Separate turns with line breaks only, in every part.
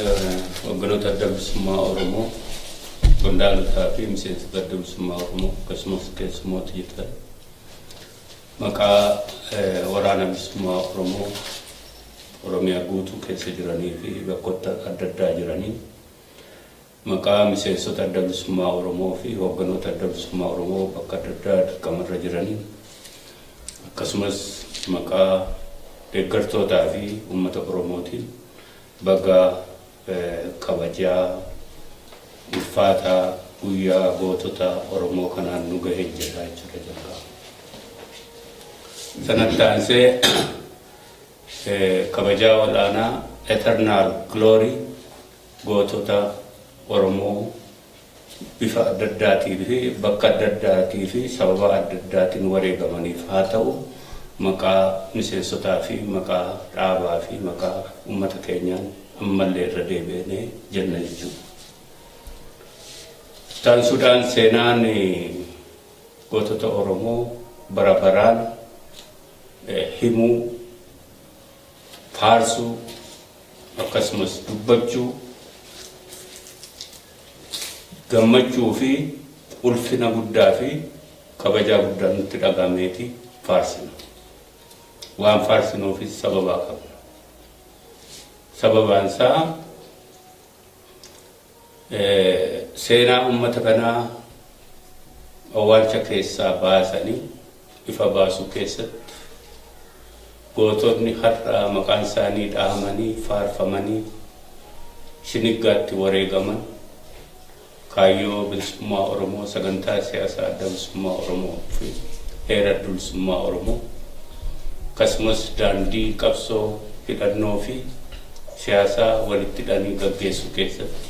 Hogganoota Adda Bilisummaa Oromoo, qondaalotaa fi miseensota Adda Bilisummaa Oromoo, akkasumas keessummoota jirtan, maqaa Waraana Bilisummaa Oromoo Oromiyaa guutuu keessa jiranii fi bakkoota adda addaa jiranii, maqaa miseensota Adda Bilisummaa Oromoo fi hogganoota Adda Bilisummaa Oromoo bakka adda addaa dirqamarra jiranii, akkasumas maqaa deeggartootaa fi uummata Oromootiin baga kabajaa ulfaataa guyyaa gootota Oromoo kanaan nu gahee jedha jechuudha jalqaba. Sanatti aansee kabajaa ol'aanaa, eternal glory, gootota Oromoo bifa adda addaatii fi bakka adda addaatii fi sababa adda addaatiin wareegamaniif haa ta'u, maqaa miseensotaa fi maqaa dhaabaa fi maqaa uummata keenyaan ammallee irra deebi'ee jenna jechuudha. Taansuudhaan seenaan gootota Oromoo bara baraan himuu, faarsuu, akkasumas dubbachuu gammachuu fi ulfina guddaa fi kabajaa guddaa nutti dhagahameeti faarsina. Waan faarsinuufis sababaa qabna. Sababaan isaa seenaa uummata kanaa awwaalcha keessaa baasanii ifa baasuu keessatti gootonni har'a maqaan isaanii dhahamanii faarfamanii Shiniggaatti wareegaman kaayyoo bilisummaa Oromoo, sagantaa siyaasaa Adda Bilisummaa Oromoo fi heera adda bilisummaa Oromoo, akkasumas daandii qabsoo hidhannoo fi siyaasaa walitti hidhanii gaggeessuu keessatti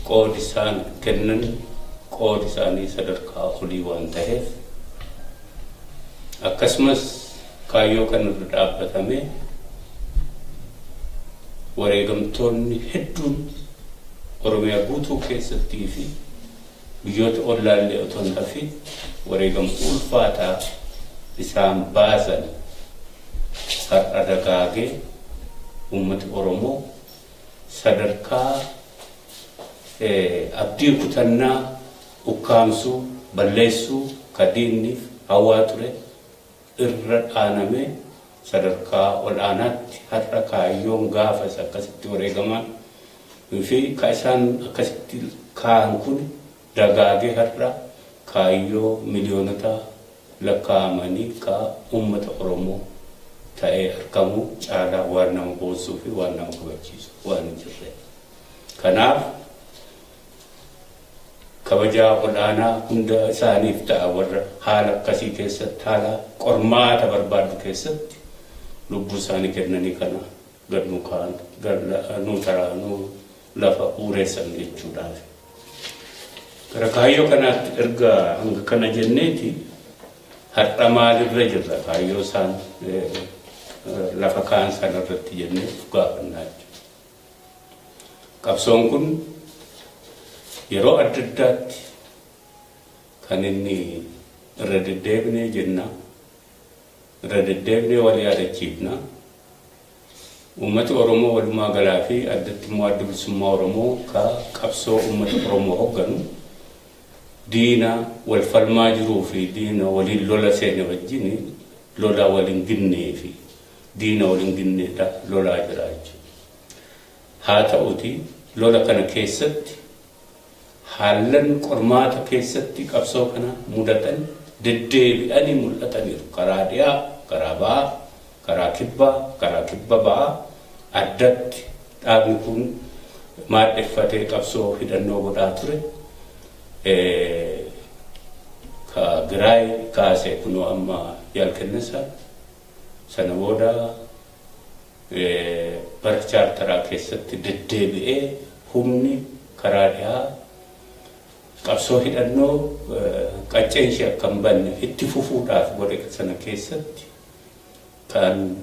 qoodi isaan kennan qoodi isaanii sadarkaa olii waan ta'eef, akkasumas kaayyoo kanarra dhaabbatamee wareegamtoonni hedduun Oromiyaa guutuu keessattii fi biyyoota ollaallee otoo hin hafin wareegama ulfaataa isaan baasan har'a dagaagee uummati Oromoo sadarkaa abdii kutannaa, ukkaamsuu, balleessuu ka diinniif hawwaa ture irra dhaanamee sadarkaa ol'aanaatti har'a kaayyoon gaafas akkasitti wareegaman fi ka isaan akkasitti kaa'an kun dagaagee har'a kaayyoo miliyoonota lakkaa'amanii ka uummata Oromoo ta'ee argamu caalaa waan nama boonsuu fi waan nama kabachiisu waan hin jirre. Kanaaf kabajaa ol'aanaa hunda isaaniif ta'a, warra haala akkasii keessatti, haala qormaata barbaaddu keessatti lubbuu isaanii kennanii kana gad nu kaan nu taraa nu lafa uureessan jechuudhaaf. Gara kaayyoo kanaatti erga hanga kana jenneeti, har'a maalirra jirra kaayyoo isaan lafa kaan sanarratti jennee of gaafannaa jechuudha. Qabsoon kun yeroo adda addaatti kan inni irra deddeebinee jenna, irra deddeebinee wal yaadachiifna. Uummati Oromoo walumaa galaa fi addatti immoo Adda Bilisummaa Oromoo ka qabsoo uummata Oromoo hoogganu diina wal falmaa jiruu fi diina waliin lola seene wajjin lola waliin ginnee fi diina waliin ginneedha lolaa jira jechuudha. Haa ta'uti, lola kana keessatti haallan qormaata keessatti qabsoo kana mudatan deddeebi'anii mul'ataniiru. Karaa dhiyaa, karaa ba'aa, karaa kibbaa, karaa kibba ba'aa addatti dhaabni kun maadheffatee qabsoo hidhannoo godhaa ture. Ka Giraay kaase kunoo amma Yaalkennisa, sana booda bara chaartaraa keessatti deddeebi'ee humni karaa dhihaa qabsoo hidhannoo qacceen ishee akka hin banne itti fufuudhaaf godhe sana keessatti kan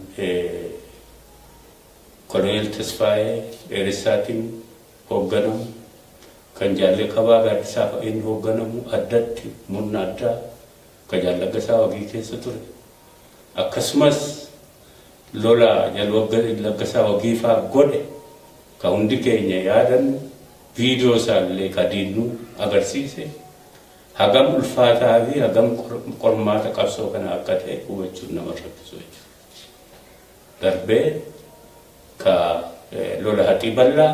Koloneel Tasfaayee Dheeressaatiin hoogganamu, kan Jaallee Kabaa Gaaddisaa fa'iin hoogganamu, addatti murna addaa kan Jaal Laggasaa Wagii keessa ture, akkasumas lola Laggasaa Wagiifaa godhe. Ka hundi keenya yaadannu, viidiyoo isaallee ka diinnu agarsiise, hagam ulfaataa fi hagam qormaata qabsoo kana akka ta'e hubachuun nama rakkisu jechuudha. Darbee ka lola haxii bal'aa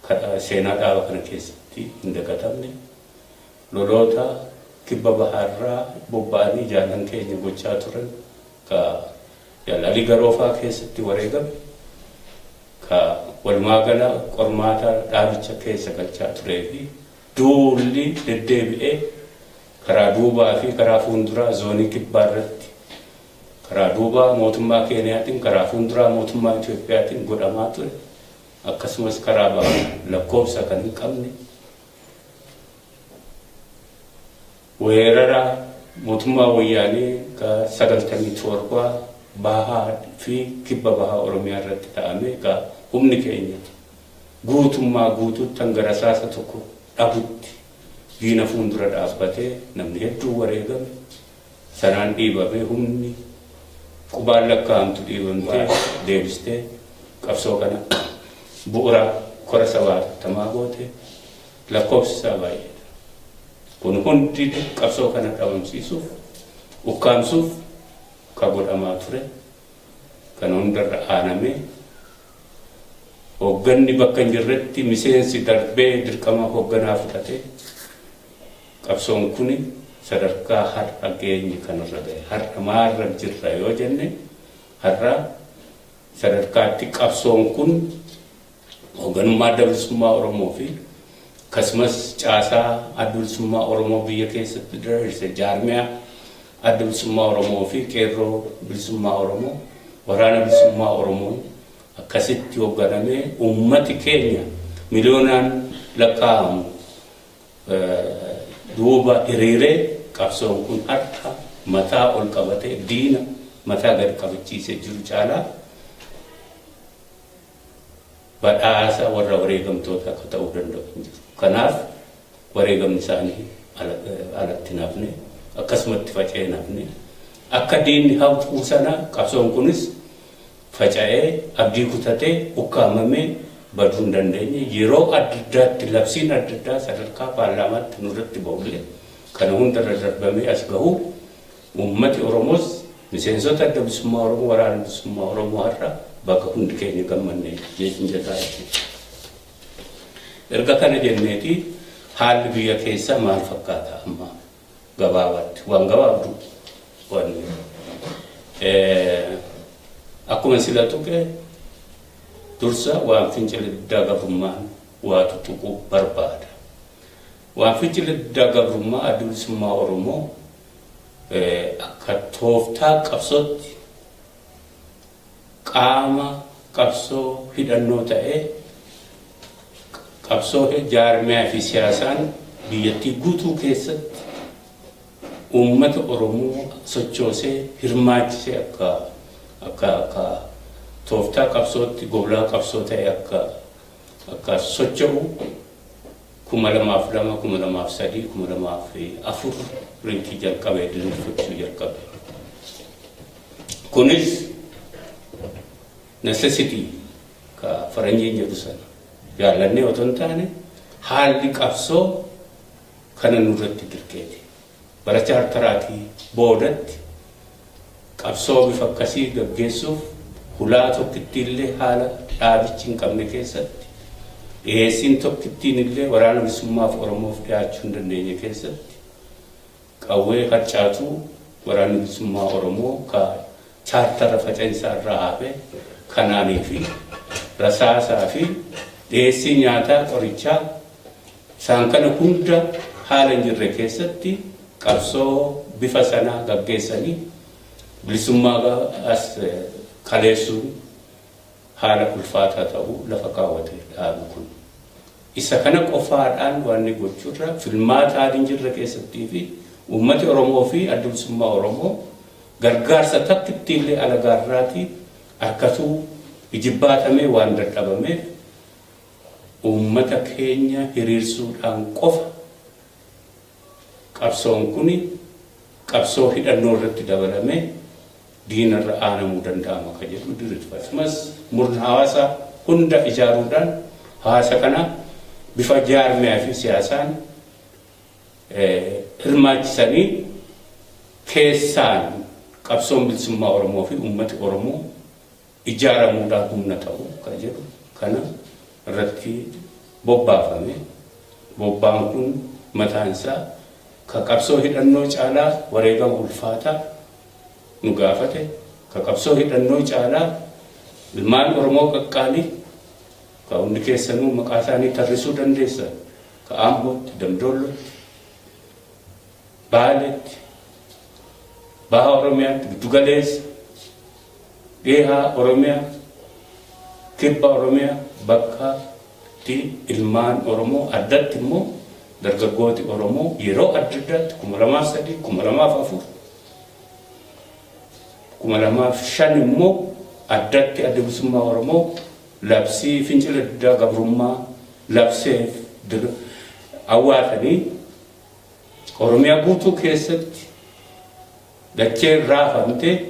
ka seenaa dhaaba kana keessatti hin dagatamne, loloota kibba bahaarraa bobba'anii jaallan keenya gochaa turan, ka Jaallalii Garoofaa keessatti wareegame, ka walumaa gala qormaata dhaabicha keessa galchaa turee fi duulli deddeebi'ee karaa duubaa fi karaa fuunduraa zoonii kibbaa irratti karaa duubaa mootummaa Keeniyaatiin, karaa fuunduraa mootummaa Itoophiyaatiin godhamaa ture, akkasumas karaa bahaa lakkoofsa kan hin qabne weerara mootummaa Wayyaanee ka 97 bahaa fi kibba bahaa Oromiyaa irratti ta'ame, ka humni keenya guutummaa guutuutti hanga rasaasa tokko dhabutti diina fuundura dhaabbatee namni hedduun wareegame, sanaan dhiibamee humni qubaan lakkaa'amtu dhiibamtee deebistee qabsoo kana bu'uura kora sabaa hatattamaa goote, lakkoofsi isaa baay'eedha. Kun hundi qabsoo kana dhabamsiisuuf, ukkaamsuuf ka godhamaa ture. Kana hundarra aanamee hoogganni bakka hin jirretti miseensi darbee dirqama hoogganaa fudhatee qabsoon kuni sadarkaa har'a geenye kanarra gahe. Har'a maalirra jirra yoo jenne, har'a sadarkaatti qabsoon kun hoogganummaa Adda Bilisummaa Oromoo fi akkasumas caasaa Adda Bilisummaa Oromoo biyya keessatti diriirse, jaarmiyaa Adda Bilisummaa Oromoo fi Qeerroo Bilisummaa Oromoo, Waraana Bilisummaa Oromoo akkasitti hoogganamee uummati keenya miliyoonaan lakkaa'amu duuba hiriiree qabsoon kun har'a mataa ol qabatee diina mataa gad qabachiisee jiru caalaa badhaasa warra wareegamtoota akka ta'uu danda'u hin jiru. Kanaaf wareegamni isaanii alatti hin hafne, akkasumatti faca'ee hin hafne. Akka diinni hawwuu sana qabsoon kunis faca'ee, abdii kutatee, ukkaamamee baduu hin dandeenye. Yeroo adda addaatti labsiin adda addaa sadarkaa paarlaamaatti nurratti ba'ullee kana hundarra darbamee as gahuu uummati Oromoos, miseensota Adda Bilisummaa Oromoo, Waraana Bilisummaa Oromoo har'a bakka hundi keenya gammanne jedhaa jechuudha. Erga kana jenneeti, haalli biyya keessaa maal fakkaata amma gabaabaatti, waan gabaabdu waan akkuma sila tuqe, dursa waan fincila diddaa gabrummaan waa tuttuquu barbaada. Waan fincila diddaa gabrummaa Adda Bilisummaa Oromoo akka tooftaa qabsootti qaama qabsoo hidhannoo ta'ee qabsoo jaarmiyaa fi siyaasaan biyyattii guutuu keessatti uummata Oromoo sochoosee hirmaachisee akka tooftaa qabsootti goblaa qabsoo ta'e akka socho'u 2002, 2003, 2004 riitii jalqabee diriirfachuu jalqabe. Kunis necessity ka faranjiin jedhu sana jaallannee otoo hin taane haalli qabsoo kana nurratti dirqeeti. Bara chaartaraatii boodatti qabsoo bifa akkasii gaggeessuuf hulaa tokkittiillee haala dhaabichi hin qabne keessatti, dhiyeessiin tokkittiin illee Waraana Bilisummaaf Oromoof dhiyaachuu hin dandeenye keessatti, qawwee harcaatuu Waraanni Bilisummaa Oromoo ka chaartara faca'insaa irraa hafe kanaanii fi rasaasaa fi dhiyeessii nyaataa, qorichaa, isaan kana hunda haala hin jirre keessatti qabsoo bifa sanaa gaggeessanii bilisummaa as kaleessuun haala ulfaataa ta'uu lafa kaawwate dhaabi kun. Isa kana qofaadhaan waan inni gochuurra filmaata hin jirre keessattii fi uummati Oromoo fi Adda Bilisummaa Oromoo gargaarsa takkittiillee alagaarraatii harkatuu ijibbaatamee waan dadhabameef uummata keenya hiriirsuudhaan qofa qabsoon kuni qabsoo hidhannoo irratti dabalamee diinarra aanamuu danda'ama ka jedhu diriirfate. Akkasumas murna hawaasaa hunda ijaaruudhaan hawaasa kana bifa jaarmiyaa fi siyaasaan hirmaachisanii keessaan qabsoon bilisummaa Oromoo fi uummati Oromoo ijaaramuudhaan humna ta'u kan jedhu kana irratti bobbaafame. Bobbaan kun mataan isaa ka qabsoo hidhannoo caalaa wareegama ulfaataa nu gaafate, ka qabsoo hidhannoo caalaa ilmaan Oromoo qaqqaalii ka hundi keessanuu maqaa isaanii tarrisuu dandeessan, ka Ambootti, Damdoollootti, Baaleetti, Baha Oromiyaatti, Giddugaleessa, Dhihaa Oromiyaa, Kibba Oromiyaa bakka itti ilmaan Oromoo, addatti immoo dargaggooti Oromoo yeroo adda addaatti 2003, 2004, 2005 immoo addatti Adda Bilisummaa Oromoo labsii fincila diddaa gabrummaa labseef awwaatanii Oromiyaa guutuu keessatti dacheen raafamte,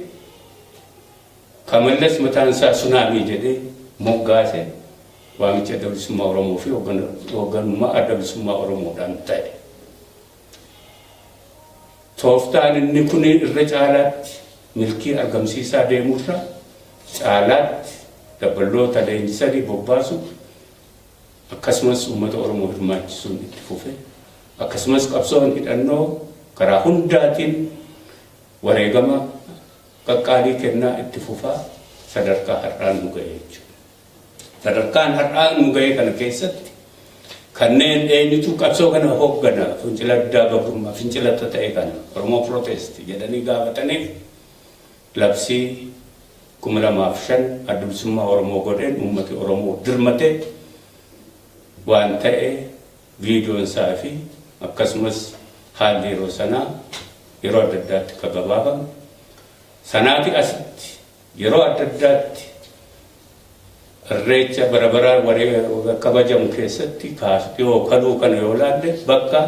ka Mallas mataan isaa sunaamii jedhee moggaase, waamicha Adda Bilisummaa Oromoo fi hoogganummaa Adda Bilisummaa Oromoodhaan ta'e. Tooftaan inni kun irra caalaatti milkii argamsiisaa deemurra caalaatti dabballoota leenjisanii bobbaasu, akkasumas uummata Oromoo hirmaachisuun itti fufe, akkasumas qabsoon hidhannoo karaa hundaatiin wareegama qaqqaalii kennaa itti fufaa sadarkaa har'aan nu ga'e jechuudha. Sadarkaan har'aan nu ga'e kana keessatti kanneen eenyutu qabsoo kana hooggana, fincila diddaa gabrummaa fincila ta'e kana, Oromoo Protest jedhanii gaafataniif, labsii 2005 Adda Bilisummaa Oromoo godheen uummati Oromoo dirmatee waan ta'e viidiyoon isaa fi akkasumas haalli yeroo sanaa yeroo adda addaatti ka gabaafame. Sanaati asitti yeroo adda addaatti Irreecha bara baraan waree kabajamu keessatti dhiyoo kaluu kana yoo laalle, bakka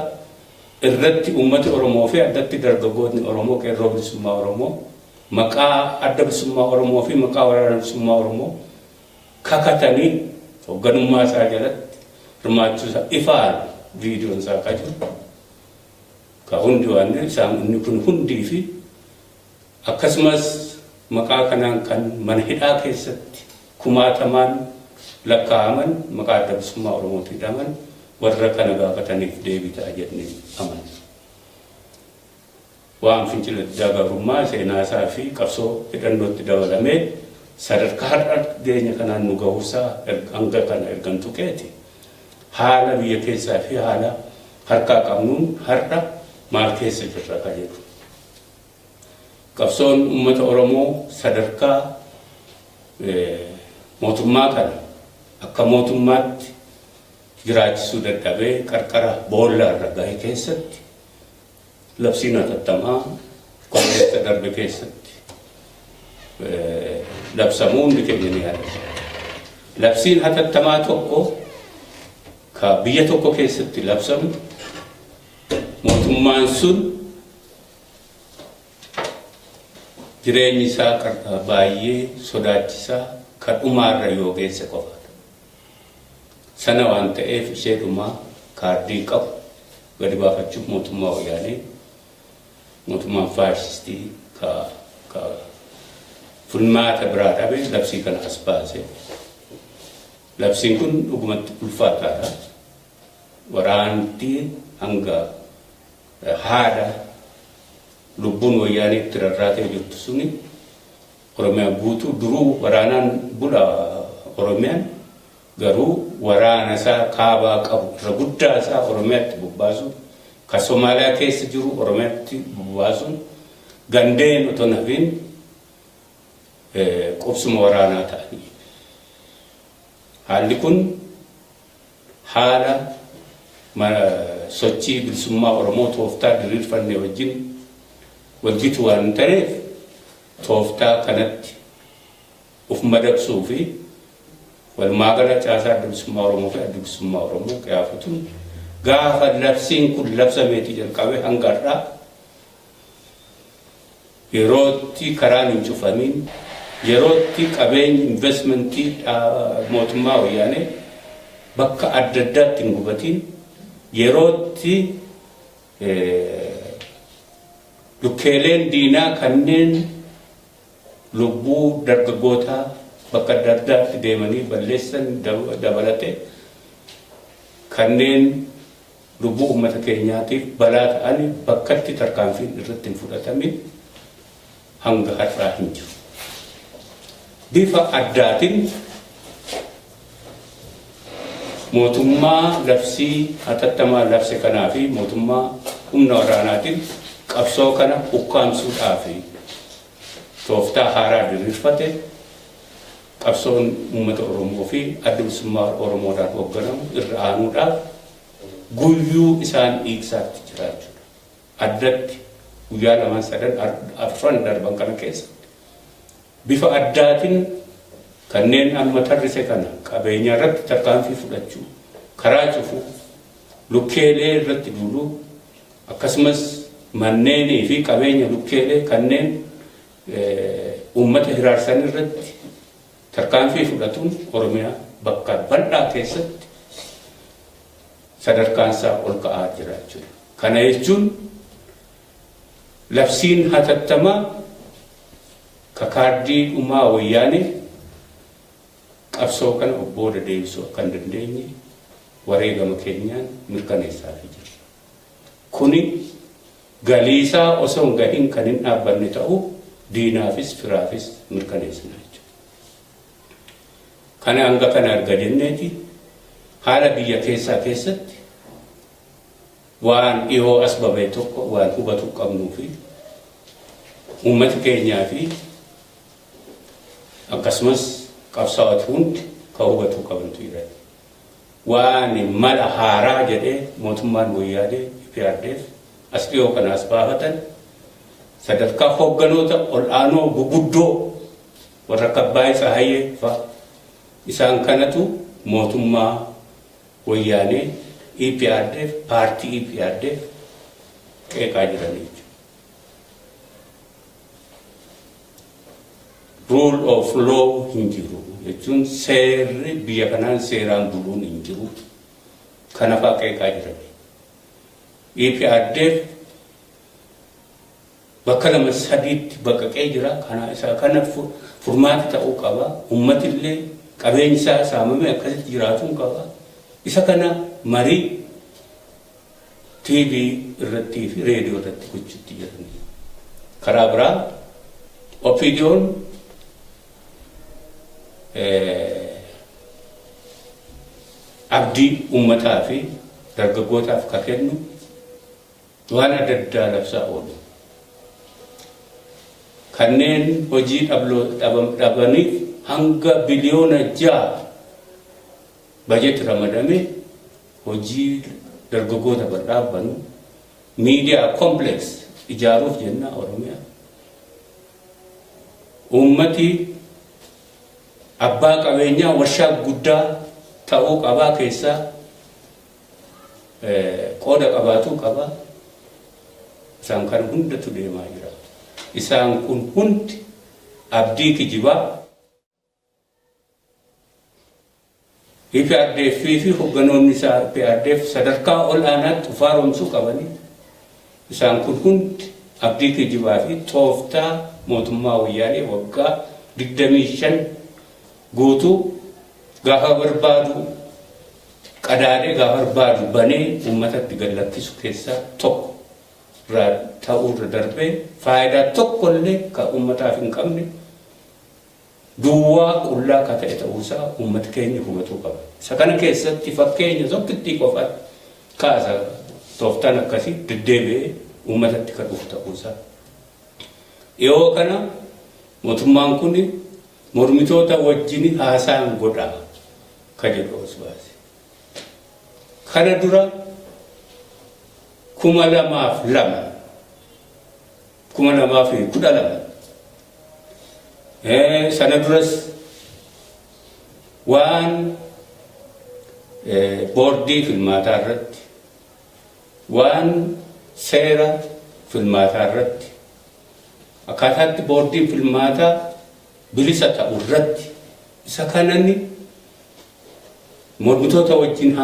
irratti uummati Oromoo fi addatti dargaggootni Oromoo, Qeerroo Bilisummaa Oromoo, maqaa Adda Bilisummaa Oromoo fi maqaa Waraana Bilisummaa Oromoo kakatanii hoogganummaa isaa jalatti hirmaachuu isaa ifaan viidiyoon isaa ka jiru ka hundi waan isaan inni kun hundii fi akkasumas maqaa kanaan kan mana hidhaa keessatti kumaatamaan lakkaa'aman maqaa Adda Bilisummaa Oromootti hidhaman warra kana gaafataniif deebii ta'a jennee amanna. Waan fincila diddaa gabrummaa seenaa isaa fi qabsoo hidhannootti dabalamee sadarkaa har'a geenya kanaan nu gahuusaa hanga kana ergan tuqeeti. Haala biyya keessaa fi haala harkaa qabnuun har'a maal keessa jirra ka jedhu. Qabsoon uummata Oromoo sadarkaa mootummaa kana akka mootummaatti jiraachisuu dadhabee qarqara boollaa irra gahe keessatti labsiin hatattamaa qopheessa darbe keessatti labsamuu hundi keenya ni yaadata. Labsiin hatattamaa tokko ka biyya tokko keessatti labsamu mootummaan sun jireenyi isaa baay'ee sodaachisaa ka dhumaarra yoo geesse qofaadha. Sana waan ta'eef ishee dhumaa kaardii qabu gadi baafachuuf mootummaa Wayyaanee, mootummaan faashistii ka furmaata biraa dhabe labsii kana as baase. Labsiin kun dhugumatti ulfaataadha. Waraanti hanga haadha lubbuun Wayyaanee itti rarraatee jirtu suni Oromiyaa guutuu duruu waraanaan bula. Oromiyaan garuu waraana isaa kaabaa qabu irra guddaa isaa Oromiyaatti bobbaasuun, ka Somaaliyaa keessa jiru Oromiyaatti bobbaasuun, gandeen otoo hin hafiin qubsuma waraanaa ta'anii. Haalli kun haala sochii bilisummaa Oromoo tooftaa diriirfanne wajjin walgitu waan hin ta'eef, tooftaa kanatti uf madaqsuu fi walumaa gala caasaa Adda Bilisummaa Oromoo fi Adda Bilisummaa Oromoo qiyaafatuun gaafa labsiin kun labsameeti jalqabe hanga har'aa yerootti karaan hin cufamiin Yerootti qabeenyi investmentii mootummaa Wayyaanee bakka adda addaatti hin gubatiin, yerootti lukkeeleen diinaa kanneen lubbuu dargaggootaa bakka adda addaatti deemanii balleessan dabalate, kanneen lubbuu uummata keenyaatiif balaa ta'an bakkatti tarkaanfiin irratti hin fudhatamin hanga har'aa hin jiru. Bifa addaatiin mootummaa labsii hatattamaa labse kanaa fi mootummaa humna waraanaatiin qabsoo kana ukkaamsuudhaaf tooftaa haaraa diriirfate, qabsoon uummata Oromoo fi Adda Bilisummaa Oromoodhaan hoogganamu irra aanuudhaaf guyyuu isaan dhiigsaatti jiraachuudha. Addatti guyyaa lamaan, sadan, afran darban kana keessatti bifa addaatiin kanneen amma tarrise kana qabeenya irratti tarkaanfii fudhachuu, karaa cufuu, lukkeelee irratti duuluu, akkasumas manneenii fi qabeenya lukkeelee kanneen uummata hiraarsan irratti tarkaanfii fudhatuun Oromiyaa bakka bal'aa keessatti sadarkaansaa ol ka'aa jira jechuudha. Kana jechuun labsiin hatattamaa ka kaardii dhumaa Wayyaanee qabsoo kana booda deebisuu akka hin dandeenye wareegama keenyaan mirkaneessaafii jirra. Kuni galiisaa osoo hin gahin kan hin dhaabbanne ta'uu diinaafis firaafis mirkaneessina jechuudha. Kana hanga kana erga jenneeti, haala biyya keessaa keessatti waan dhihoo as babe tokko waan hubatu qabnuu fi uummati keenyaa fi akkasumas qabsaa'oti hundi ka hubatuu qabantu jira. Waan mala haaraa jedhee mootummaan Wayyaanee EPRDF as dhiyoo kana as baafatan, sadarkaa hoogganoota ol'aanoo guguddoo warra akka Abbaay Tsahayyee fa'a, isaan kanatu mootummaa Wayyaanee EPRDF, paartii EPRDF qeeqaa jiranii jechuudha. Rule of law hin jiru jechuun seerri biyya kanaan seeraan buluun hin jiru. Kana fa'aa qeeqaa jiran. EPRDF bakka lama sadiitti baqaqee jira. Kana isaa kana furmaati ta'uu qaba. Uummatillee qabeenyi isaa saamame akkasitti jiraatuu qaba. Isa kana marii TV irrattii fi reediyoo irratti gochuutti jiran. Karaa biraa OPDO'n abdii uummataa fi dargaggootaaf ka kennu waan adda addaa labsaa oolu. Kanneen hojii dhabaniif hanga biliyoona 6 bajetti ramadame hojii dargaggoota dhaabbanu, media complex ijaaruuf jenna Oromiyaa. Uummati abbaa qabeenyaa warshaa guddaa ta'uu qabaa, keessaa qooda qabaatuu qabaa. Isaan kan hundatu deemaa jira. Isaan kun hundi abdii kijibaa EPRDF fi hogganoonni isaa EPRDF sadarkaa ol aanaatti ufaaromsuu qabanii, isaan kun hundi abdii kijibaa fi tooftaa mootummaa Wayyaanee waggaa 25 guutuu gaafa barbaadu qadaadee gaafa barbaadu banee uummatatti gad lakkisu keessaa tokko irraa ta'uurra darbee faayidaa tokkollee kan uummataaf hin qabne, duwwaa qullaa akka ta'e ta'uusaa uummati keenya hubatuu qaba. Isa kana keessatti fakkeenya tokkittii qofa kaasa, tooftaan akkasii deddeebi'ee uummatatti kan dhufu ta'uusaa. Dhiyoo kana mootummaan kun mormitoota wajjin haasaan godha ka jedhu os baase. Kana dura 2002, 2012, sana duras waan boordii filmaataa irratti, waan seera filmaataa irratti, akkaataatti boordiin filmaataa Bilisa ta'u irratti isa kanani mormitoota wajjin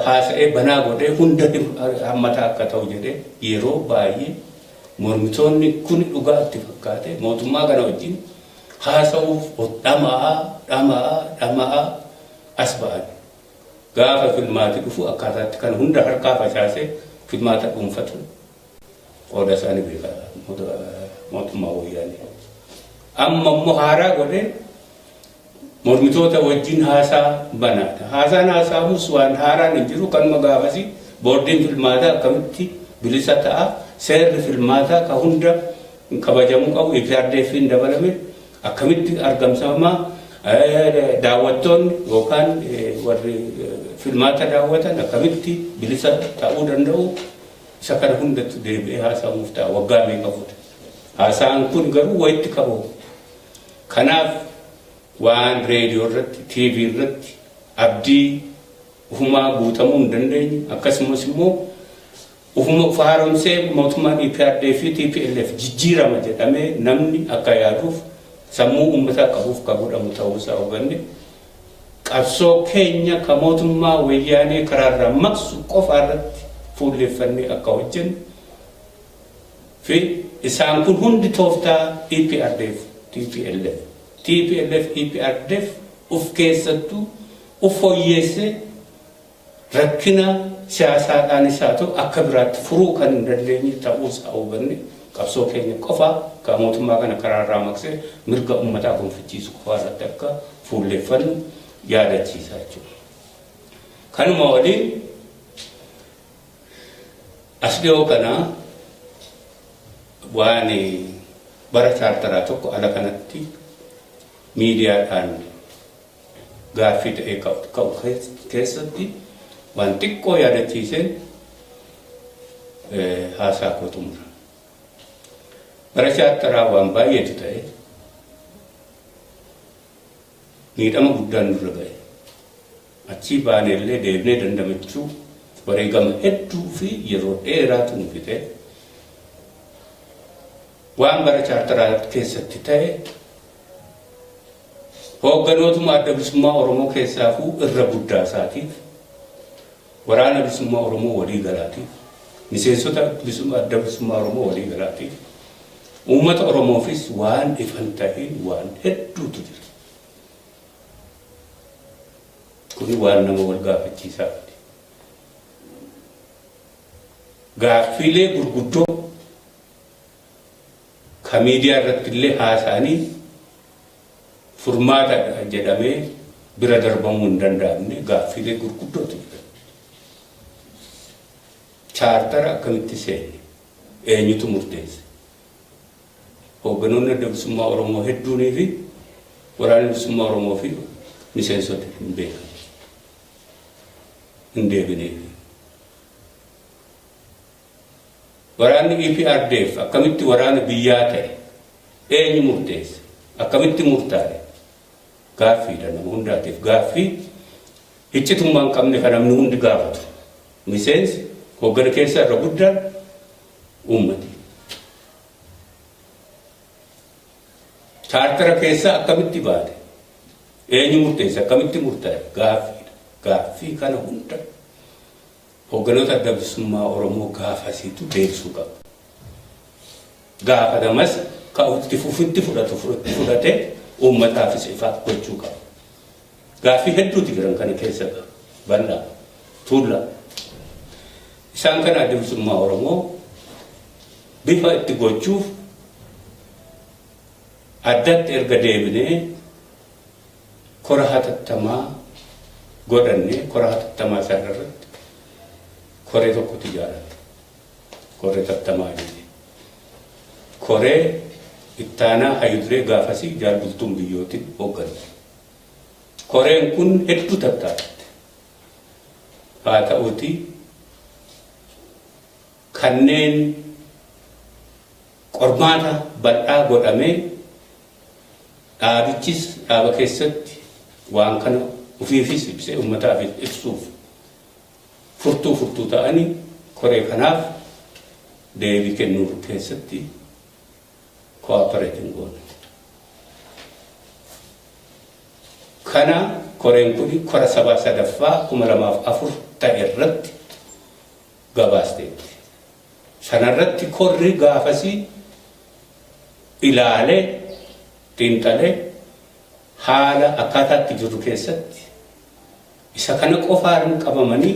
haasa'ee banaa godhee hunda hammataa akka ta'u jedhee yeroo baay'ee mormitoonni kun dhugaa itti fakkaate mootummaa kana wajjin haasa'uuf dhama'aa dhama'aa dhama'aa as ba'an. Gaafa filmaati dhufu akkaataatti kan hunda harkaa facaasee filmaata dhuunfatu qooda isaanii beeka mootummaa Wayyaanee. Amma immoo haaraa godhee mormitoota wajjin haasaa banaadha. Haasaan haasa'amus waan haaraan hin jiru, kanuma gaafasii boordiin filmaataa akkamitti bilisa ta'a, seerri filmaataa ka hunda kabajamuu qabu EPRDF'n dabalame akkamitti argamsamaa, daawwattoonni yookaan warri filmaata daawwatan akkamitti bilisa ta'uu danda'u, isa kana hundatti deebi'ee haasa'amuuf ta'a waggaa meeqa booda. Haasa'aan kun garuu wayitti qabu. Kanaaf waan reediyoo irratti, TV irratti abdii ufumaa guutamuu hin dandeenye, akkasumas immoo ufuma uf haaromsee mootummaan EPRDF fi TPLF jijjiirama jedhamee namni akka yaaduuf sammuu uummataa qabuuf ka godhamu ta'uusaa hubanne, qabsoo keenya ka mootummaa Wayyaanee karaarraa maqsu qofa irratti fuulleeffannee akka hojjennu fi isaan kun hundi tooftaa EPRDF, TPLF, TPLF, EPRDF uf keessattuu uf fooyyeessee rakkina siyaasaadhaanis haa ta'u akka biraatti furuu kan hin dandeenye ta'uusaa hubanne, qabsoo keenya qofa ka mootummaa kana karaarraa maqsee mirga uummataa gonfachiisu qofaa irratti akka fuulleeffannu yaadachiisa jechuudha. Kanuma waliin as dhiyoo kana waan bara chaartaraa tokko ala kanatti miidiyaadhaan gaaffii ta'ee ka'u keessatti waan xiqqoo yaadachiiseen haasaa koo xumura. Bara chaartaraa waan baay'eetu ta'e, miidhama guddaan nurra ga'e. Achii baanee illee deebinee dandamachuu wareegama hedduu fi yeroo dheeraatu nu fixe. Waan bara chaartaraa keessatti ta'e hoogganootuma Adda Bilisummaa Oromoo keessaafuu irra guddaa isaatiif, Waraana Bilisummaa Oromoo walii galaatiif, miseensota Adda Bilisummaa Oromoo walii galaatiif, uummata Oromoofis waan ifan ta'in waan hedduutu jira. Kuni waan nama wal gaafachiisaa miti. Gaaffiilee gurguddoo ka miidiyaa irratti illee haasa'anii furmaata jedhamee bira darbamuu hin danda'amne gaaffiilee gurguddootu jira. Chaartara akkamitti seenne? Eenyutu murteesse? Hoogganoonni Adda Bilisummaa Oromoo hedduunii fi Waraanni Bilisummaa Oromoo fi miseensoti hin beekan. Hin deebineef. Waraanni EPRDF akkamitti waraana biyyaa ta'e? Eenyu murteesse? Akkamitti murtaa'e? Gaaffiidha nama hundaatiif. Gaaffii iccitummaa hin qabne kan namni hundi gaafatu. Miseensi hooggana keessaa irra guddaan uummati. Chaartara keessaa akkamitti baate? Eenyu murteesse? Akkamitti murtaa'e? Gaaffiidha. Gaaffii kana hunda hoogganoota Adda Bilisummaa Oromoo gaafasiitu deebisuu qaba. Gaafatamas ka itti fufitti fudhatu fudhatee uummataafis ifa gochuu qaba. Gaaffii hedduutu jiran kana keessa bal'aa tuullaa. Isaan kana Adda Bilisummaa Oromoo bifa itti gochuuf addatti erga deebinee kora hatattamaa godhanne, kora hatattamaa sana irratti koree tokkotu ijaarame. Koree hatattamaa jenne. Koree ittaanaa hayyuduree gaafasii Jaal Bultuun Biyyootiin hoogganame. Koreen kun hedduu tattaafatte. Haa ta'uuti kanneen qormaata bal'aa godhamee dhaabichis dhaaba keessatti waan kana ofiifis ibsee uummataafis ibsuuf furtuu furtuu ta'anii koree kanaaf deebii kennuu keessatti cooperate hin goone. Kana koreen kun kora sabaa sadaffaa 2004 ta'e irratti gabaasteetti. Sanarratti korri gaafasii ilaalee xiinxalee haala akkaataatti jirru keessatti isa kana qofaan qabamanii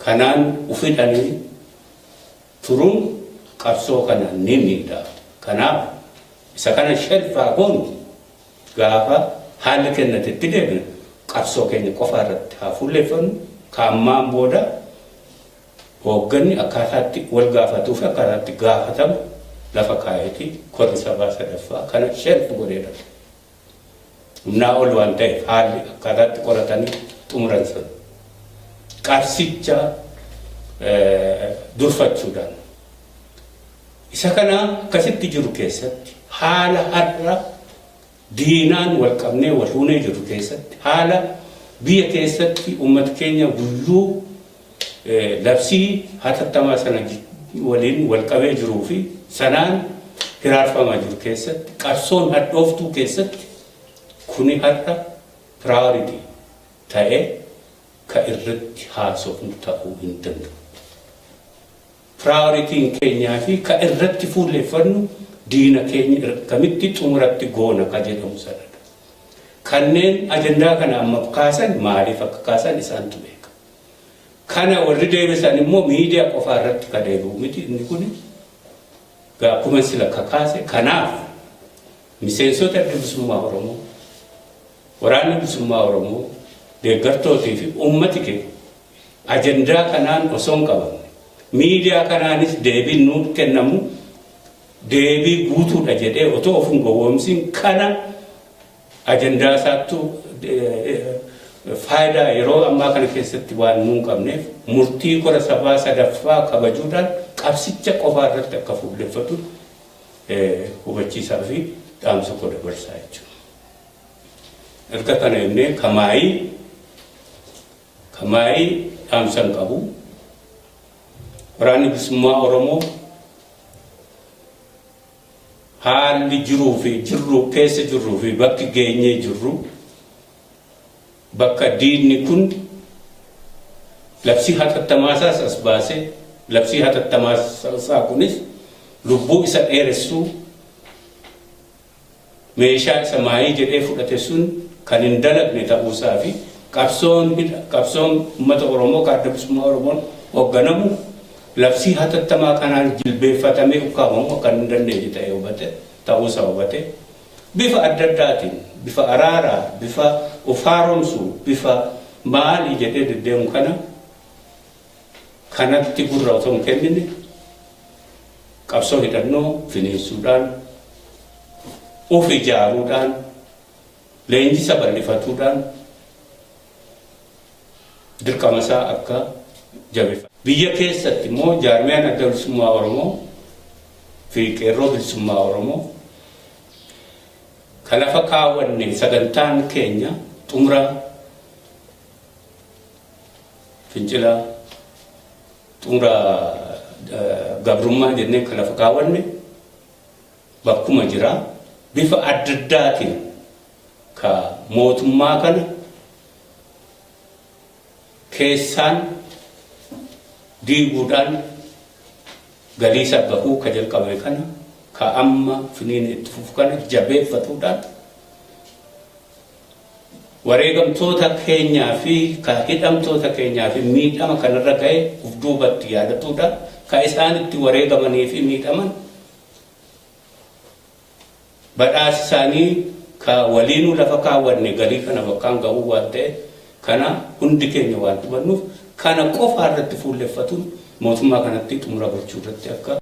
kanaan ufidhanii turuun qabsoo kana ni miidha. Kanaaf isa kana shelf goonu, gaafa haalli kennatetti deebina, qabsoo keenya qofa irratti haa fuulleeffannu. Kaammaan booda hoogganni akkaataatti wal gaafatuu fi akkaataatti gaafatamu lafa kaayeeti korri sabaa sadaffaa kana shelf godheedha. Humnaa ol waan ta'eef haalli akkaataatti qoratanii xumuran sun qabsicha durfachuudhaan isa kana akkasitti jiru keessatti, haala har'a diinaan wal qabnee wal huunee jiru keessatti, haala biyya keessatti uummata keenya guyyuu labsii hatattamaa sana waliin wal qabee jiruu fi sanaan hiraarfamaa jiru keessatti, qabsoon hadhooftuu keessatti, kuni har'a priority ta'ee ka irratti haasofnu ta'uu hin danda'u. Priorityn keenyaa fi ka irratti fuulleeffannu diina keenya kamitti xumuratti goona ka jedhamu sanadha. Kanneen ajandaa kana amma kaasan maaliif akka kaasan isaantu beeka. Kana warri deebisan immoo miidiyaa qofaa irratti ka deebi'u miti inni kun, akkuma sila kakaase. Kanaaf miseensota Adda Bilisummaa Oromoo, Waraanni Bilisummaa Oromoo, deeggartootii fi uummati keenya ajandaa kanaan osoo hin qabamne, miidiyaa kanaanis deebiin nuuf kennamu deebii guutuudha jedhee otoo of hin gowwoomsin, kana ajandaa isaattu faayidaa yeroo ammaa kana keessatti waan nuun qabneef, murtii kora sabaa sadaffaa kabajuudhaan qabsicha qofaa irratti akka fuulleffatu hubachiisaa fi dhaamsa koo dabarsaa jechuudha. Erga kana jennee, kamaayii dhaamsa hin qabu. Waraanni Bilisummaa Oromoo haalli jiruu fi jirru keessa jirruu fi bakki geenyee jirru, bakka diinni kun labsii hatattamaa isaas as baasee, labsii hatattamaa isaa kunis lubbuu isa dheeressuu meeshaa isa maayii jedhee fudhate sun kan hin dalagne ta'uusaa fi qabsoon uummata Oromoo kan Adda Bilisummaa Oromoon hoogganamu labsii hatattamaa kanaan jilbeeffatamee ukkaamamu akka hin dandeenye ta'e hubate ta'uusaa hubate, bifa adda addaatiin, bifa araaraa, bifa of haaromsuu, bifa maalii jedhee deddeemu kana kanatti gurra otoo hin kennine, qabsoo hidhannoo finiinsuudhaan, of ijaaruudhaan, leenjisa bal'ifatuudhaan dirqama isaa akka jabeeffatu. Biyya keessatti immoo jaarmiyaan Adda Bilisummaa Oromoo fi Qeerroo Bilisummaa Oromoo ka lafa kaawwanne sagantaan keenya xumura fincila xumura gabrummaa jennee ka lafa kaawwanne bakkuma jira. Bifa adda addaatiin ka mootummaa kana keessaan diiguudhaan galii isa bahuu ka jalqabame kana, ka amma finiin itti fufu kana jabeeffatuudhaan, wareegamtoota keenyaa fi ka hidhamtoota keenyaa fi miidhama kanarra ga'e uf duubatti yaadatuudhaan, ka isaan itti wareegamanii fi miidhaman badhaasa isaanii ka waliinuu lafa kaawwanne galii kana bakkaan ga'uu waan ta'e, kana hundi keenya waan hubannuuf, kana qofaa irratti fuulleffatuun mootummaa kanatti xumura gochuu irratti akka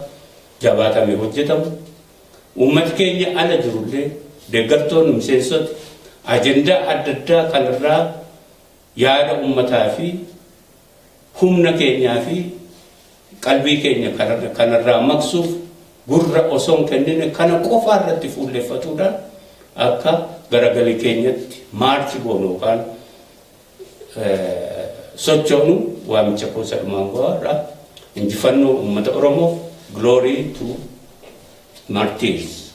jabaatamee hojjetamu, uummati keenya ala jirullee, deeggartoonni, miseensoti ajendaa adda addaa kanarraa yaada uummataa fi humna keenyaa fi qalbii keenya kanarraa maqsuuf gurra osoo hin kennine, kana qofaa irratti fuulleffatuudhaan akka garagalii keenyatti march goonu yookaan sochoonu waamicha koo sadhumaan go'aadha. Injifannoo uummata Oromoof! Glory to martyrs.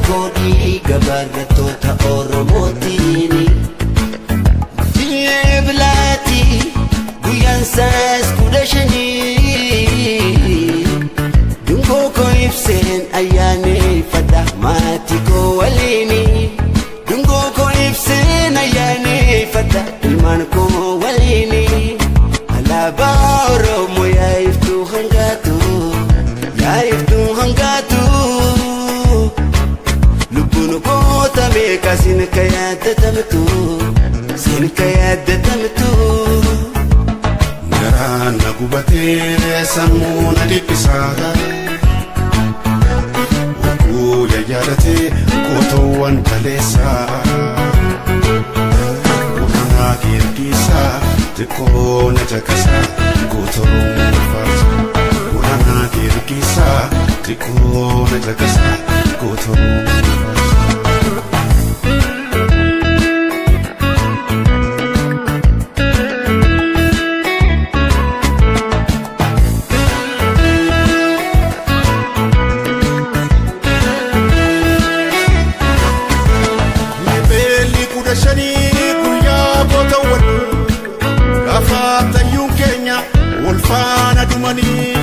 koo dhiiga barattoota Oromootiini. Jilee bilaati guyyaan saas 15. Dungoo koo ibseen ayyaaneffadha maatii koo waliini. Dungoo koo ibseen ayyaaneffadha ilmaan koo waliini. Alaabaa Oromoo yaa iftuu hangaatu, yaa iftuu hangaatu. Lubbuun koota meeqa siin ka yaadatamtu, siin ka yaadatamtu.
Garaan na gubatee sammuu na dhiphisaa. Oguu yaadatee gootoowwan kaleessaa. Gurra geergisaa xiqqoo na caqasaa goota Oromoo faarsa. Gurra geergisaa xiqqoo na caqasaa goota Oromoo faarsa.
Beelli 15 guyyaa gootawwan gaafa tayyuun keenya wal faana dhumanii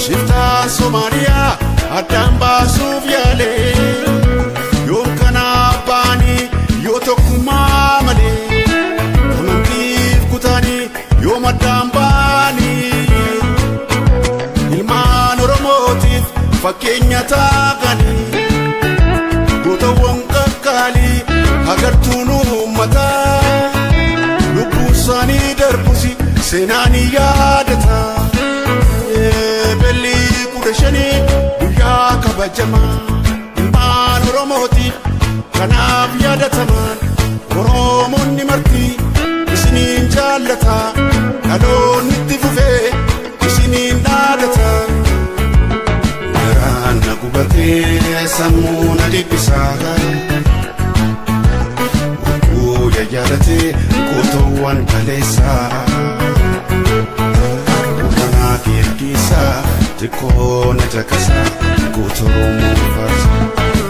shiftaa Somaaliyaa addaan baasuuf yaalee yoom kana baanii yoo tokkummaa malee amantiif kutaanii yoom addaan baanii ilmaan Oromootiif fakkeenya taaqanii. Gootawwan qaqqaalii agartuun uummataa lubbuu isaanii darbusi seenaan yaadata. Beelli 15 guyyaa kabajamaa ilmaan Oromootiif kanaaf yaadatamaan Oromoonni marti isiniin jaallata dhaloonni itti fufee isiniin dhaadata.
Garaan na gubatee sammuu na dhiphisaa. Oguu yaadatee gootoowwan kaleessaa. Gurra geergisaa xiqqoo na caqasaa goota Oromoo faarsa.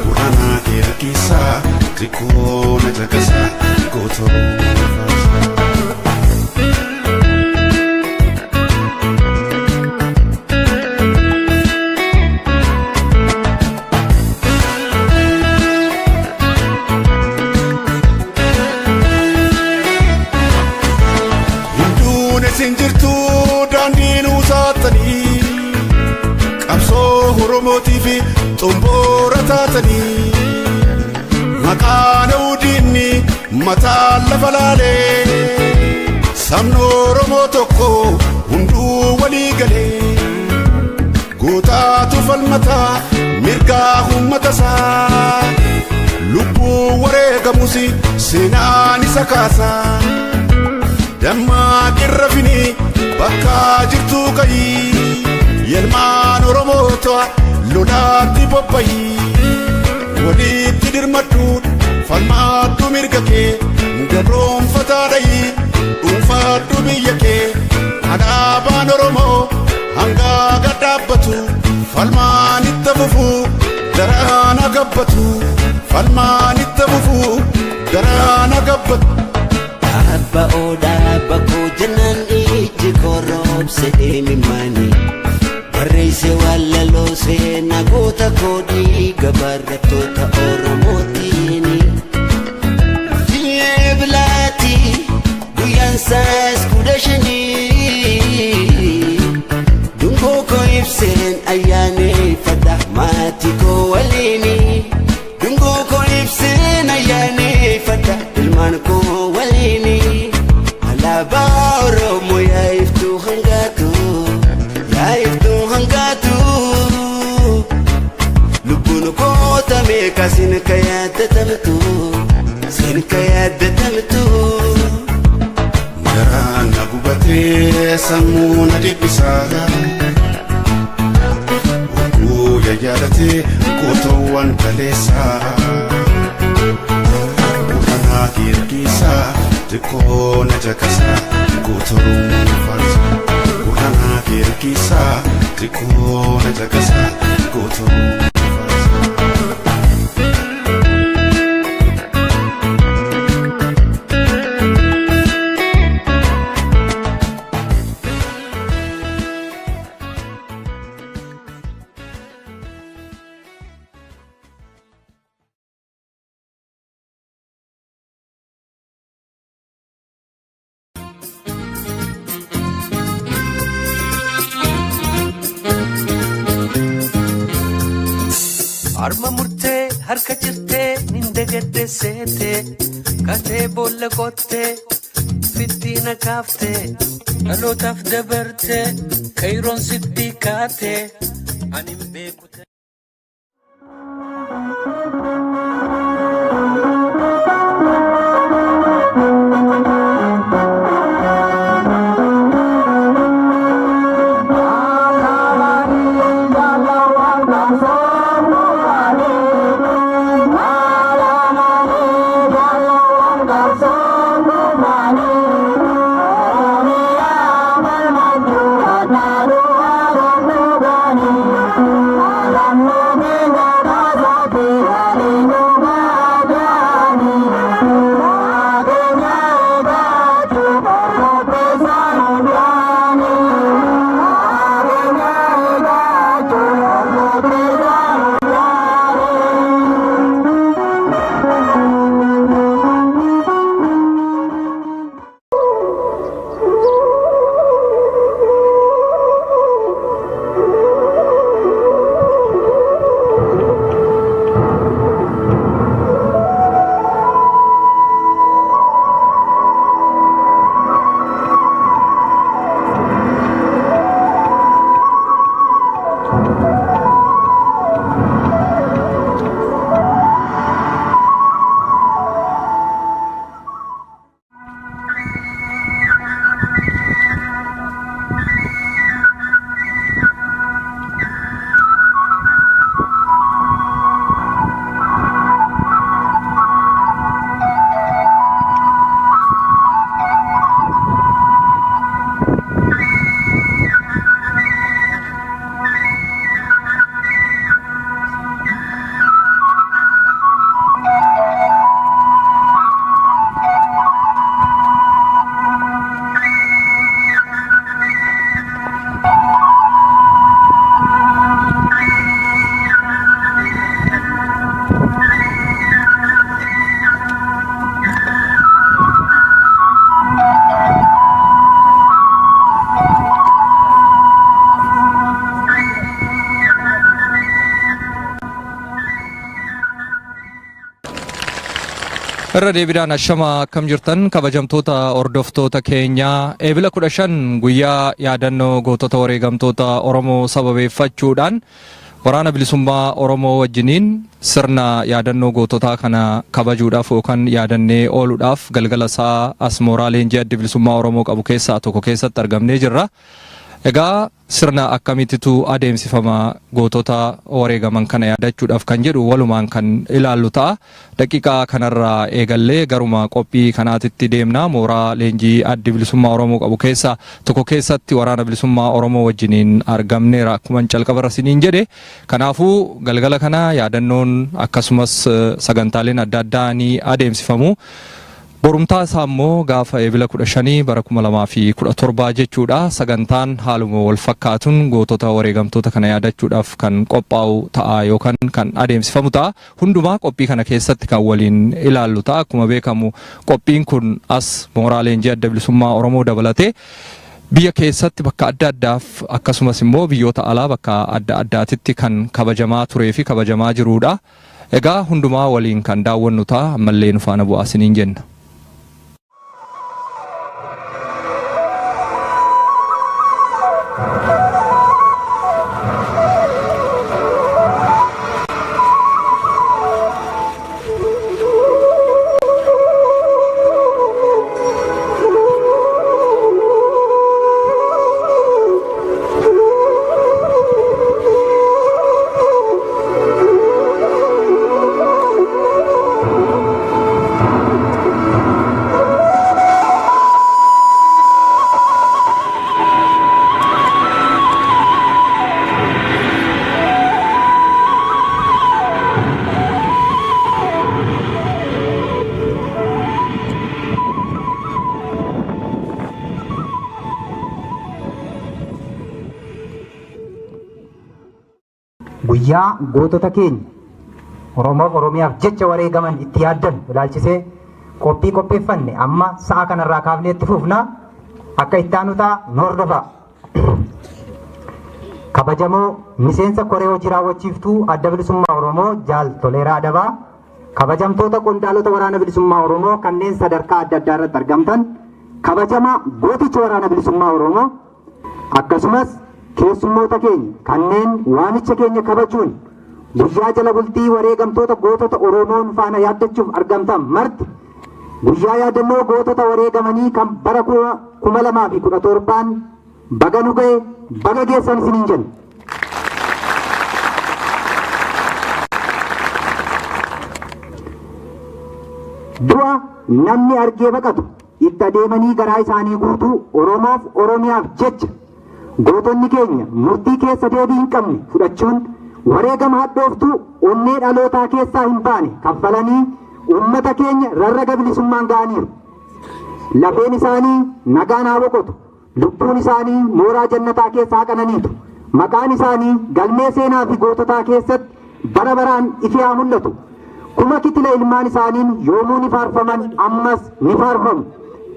Gurra geergisaa xiqqoo na caqasaa goota Oromoo faarsa.
Hinduun isin jirtu daandii nuu saaxanii qabsoo Oromootii fi xomboora taatanii maqaan diinni mataa lafa laalee sabni Oromoo tokko hunduu walii galee gootaatu falmataa mirgaa uummata isaa lubbuu wareegamus seenaan isa kaasaa. Dammaa qirrafini bakka jirtu ka'ii yelmaan Oromoota lolaatti bobba'ii walitti dirmadhuun falmaadhu mirga kee gabroonfataa dha'ii dhuunfaadhu biyya kee alaabaan Oromoo hangaa gad dhaabbatu falmaan itti fufuu daraan gabbatu falmaan itti fufuu daraan gabbatu.
Abba odaa bakkoo jennaan ijji korroobse deemimmaani. Barreesse wallaloo seenaa goota koo dhiiga barattoota Oromootiini. Jilee bilaati guyyaan saas 15. Dungoo koo ibseen ayyaaneffadha maatii koo waliini. Dungoo koo ibseen ayyaaneffadha ilmaan koo waliini. Alaabaa Oromoo yaa iftuu hangaatu, yaa iftuu hangaatu. Lubbuun koota meeqa siin ka yaadatamtu, siin ka yaadatamtu.
Garaan na gubatee sammuu na dhiphisaa. Oguu yaadatee gootoowwan kaleessaa. Gurra geergisaa xiqqoo na caqasaa goota Oromoo faarsa. Gurra geergisaa xiqqoo na caqasaa goota Oromoo faarsa.
Harma murtee harka cirtee nindagadde seetee katee boolla qottee fittiina kaaftee dhalootaaf dabartee kayroon sitti kaatee ani hin beeku.
Irra deebiidhaan ashama akkam jirtan kabajamtoota hordoftoota keenyaa eebila 15 guyyaa yaadannoo gootota wareegamtoota Oromoo sababeeffachuudhaan waraana bilisummaa Oromoo wajjiniin sirna yaadannoo goototaa kana kabajuudhaaf yookaan yaadannee ooluudhaaf galgala isaa as mooraa leenjii adda bilisummaa Oromoo qabu keessaa tokko keessatti argamnee jirra. Egaa sirna akkamittitu adeemsifama gootota wareegaman kana yaadachuudhaaf kan jedhu walumaan kan ilaallu ta'a. Daqiiqaa kanarraa eegallee garuma qophii kanaatitti deemna. Mooraa leenjii addi bilisummaa Oromoo qabu keessaa tokko keessatti waraana bilisummaa Oromoo wajjiniin argamneera akkuma calqabarra siniin jedhe. Kanaafuu galgala kana yaadannoon akkasumas sagantaaleen adda addaa ni adeemsifamu. Borumtaa isaa immoo gaafa eebila 15 bara 2017 jechuudha. Sagantaan haaluma wal fakkaatuun gootota wareegamtoota kana yaadachuudhaaf kan qophaa'u ta'a yookaan kan adeemsifamu ta'a. Hundumaa qophii kana keessatti kan waliin ilaallu ta'a. Akkuma beekamu qophiin kun as mooraa leenjii adda bilisummaa Oromoo dabalatee biyya keessatti bakka adda addaaf akkasumas immoo biyyoota alaa bakka adda addaatitti kan kabajamaa turee fi kabajamaa jirudha. Egaa hundumaa waliin kan daawwannu ta'a. Ammallee nu faana bu'aa isiniin jenna.
Guyyaa gootota keenya Oromoof Oromiyaaf jecha wareegaman itti yaaddan ilaalchisee qophii qopheeffanne amma sa'a kanarraa kaafnee itti fufna akka itti aanu ta'a nu hordofa. Kabajamoo miseensa koree hojii raawwachiiftuu Adda Bilisummaa Oromoo Jaal Toleeraa Adabaa, kabajamtoota qondaalota Waraana Bilisummaa Oromoo kanneen sadarkaa adda addaa irratti argamtan, kabajamaa gooticha Waraana Bilisummaa Oromoo, akkasumas keessummoota keenya kanneen waamicha keenya kabajuun guyyaa jala bultii wareegamtoota gootota Oromoon faana yaaddachuuf argamtan marti, guyyaa yaadannoo gootota wareegamanii kan bara 2017n baga nu ga'e, baga geessan isiniin jenna. Du'a namni argee baqatu itti adeemanii garaa isaanii guutuu Oromoof Oromiyaaf jecha gootonni keenya murtii keessa deebii hin qabne fudhachuun wareegama hadhooftuu onnee dhalootaa keessaa hin baane kaffalanii uummata keenya rarraga bilisummaan ga'aniiru. Lafeen isaanii nagaan haa boqotu. Lubbuun isaanii mooraa jannataa keessa haa qananiitu. Maqaan isaanii galmee seenaa fi goototaa keessatti bara baraan ifee haa mul'atu. Kuma kitila ilmaan isaaniin yoomuu ni faarfaman, ammas ni faarfamu.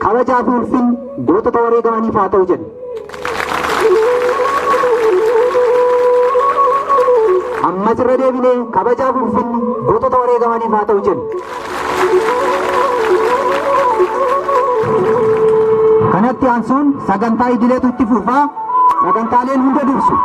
Kabajaa fi ulfinni gootota wareegamaniif haa ta'u jedhu. Ammas irra deebinee kabajaa fi ulfinni gootota wareegamaniif haa ta'u jenna. Kanatti aansuun sagantaa idileetu itti fufaa. Sagantaaleen hunda dursu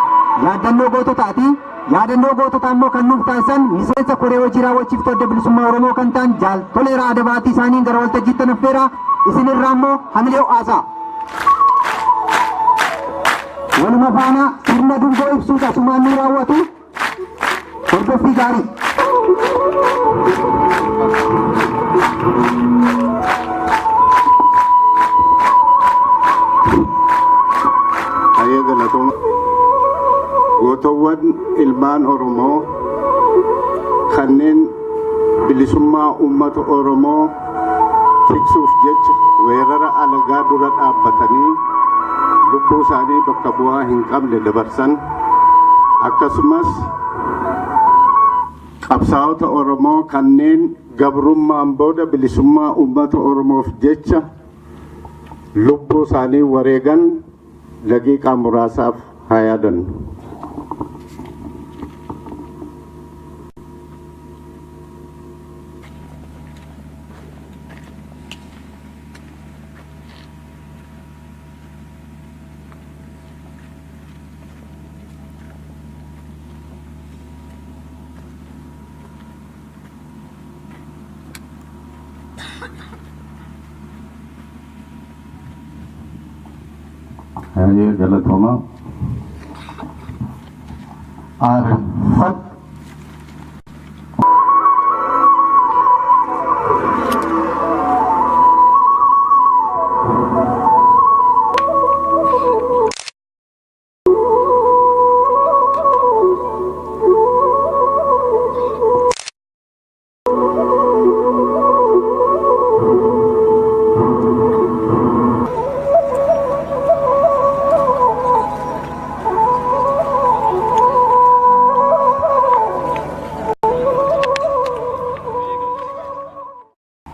yaadannoo goototaati. Yaadannoo goototaa immoo kan nuuf taasisan miseensa koree hojii raawwachiiftuu Adda Bilisummaa Oromoo kan ta'an Jaal Toleeraa Adabaatii isaaniin gara waltajjiitti affeera. Isinirraa immoo hamilee ho'aasaa. Waluma faana sirna dungoo ibsuu asumaan nu raawwatu. Hordoffii gaarii.
Hayyee, galatooma. Gootowwan ilmaan Oromoo kanneen bilisummaa uummata Oromoo tiksuuf jecha weerara alagaa dura dhaabbatanii lubbuu isaanii bakka bu'aa hin qabne dabarsan, akkasumas qabsaa'ota Oromoo kanneen gabrummaan booda bilisummaa uummata Oromoof jecha lubbuu isaanii wareegan daqiiqaa muraasaaf haa yaadannu. Hayyee, galatooma.
Arfat.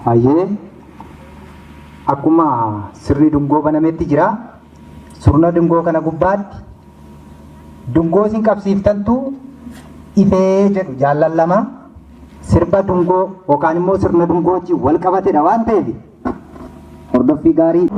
Hayyee, akkuma sirni dungoo banametti jira. Sirna dungoo kana gubbaatti dungoo isin qabsiiftantu ifee jedhu jaallan lama sirba dungoo yookaan immoo sirna dungoo wajjin wal qabatedha waan ta'eef hordoffii gaarii.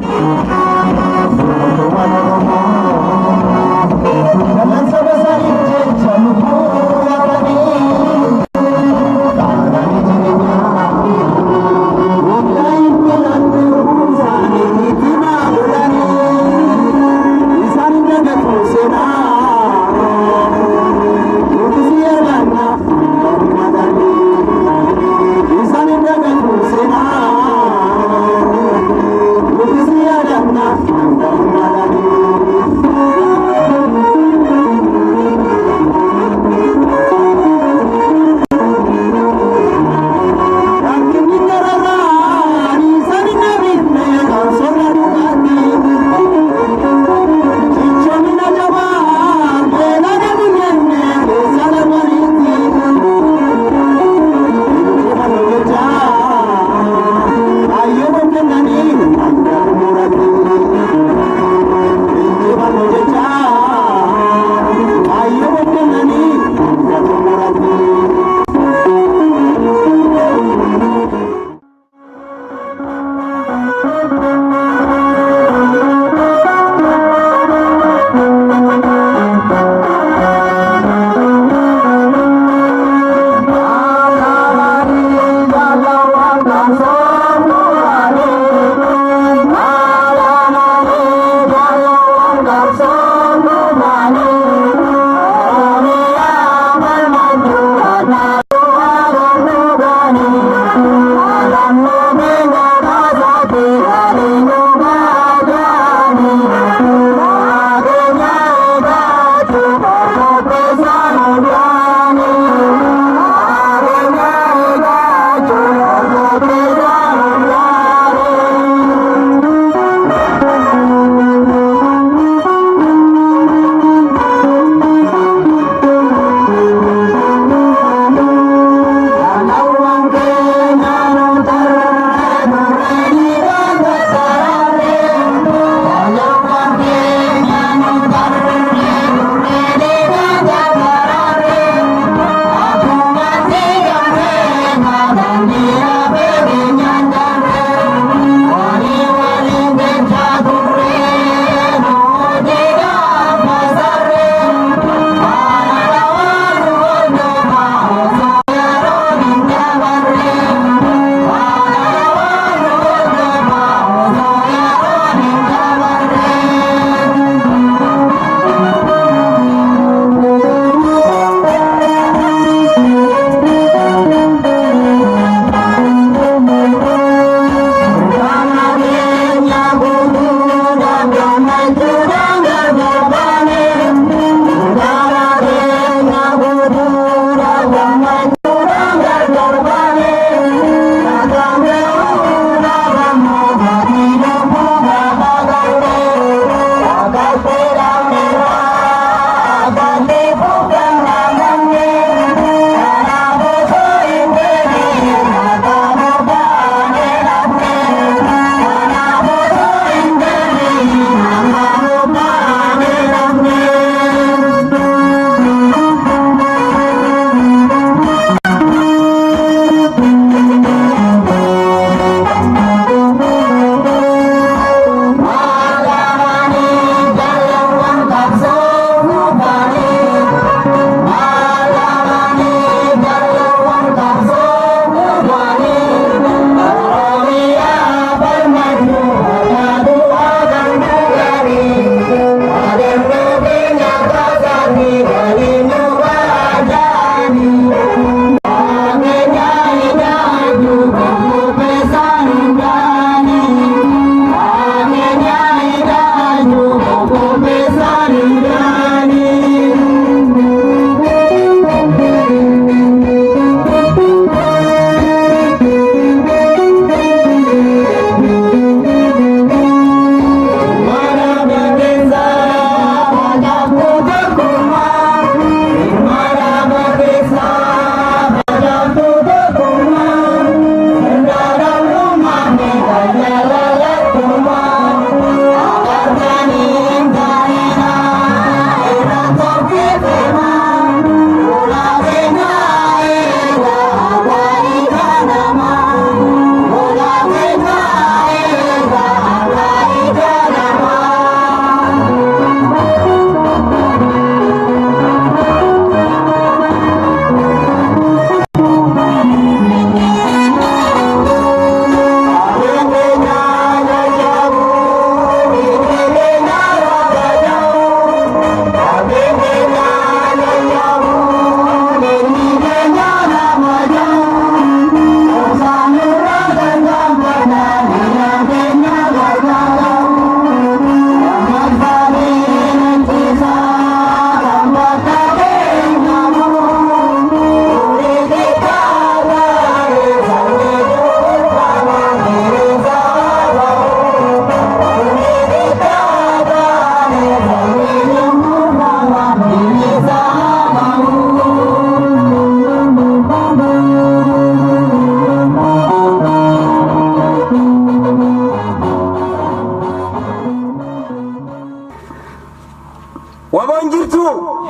Jirtuu?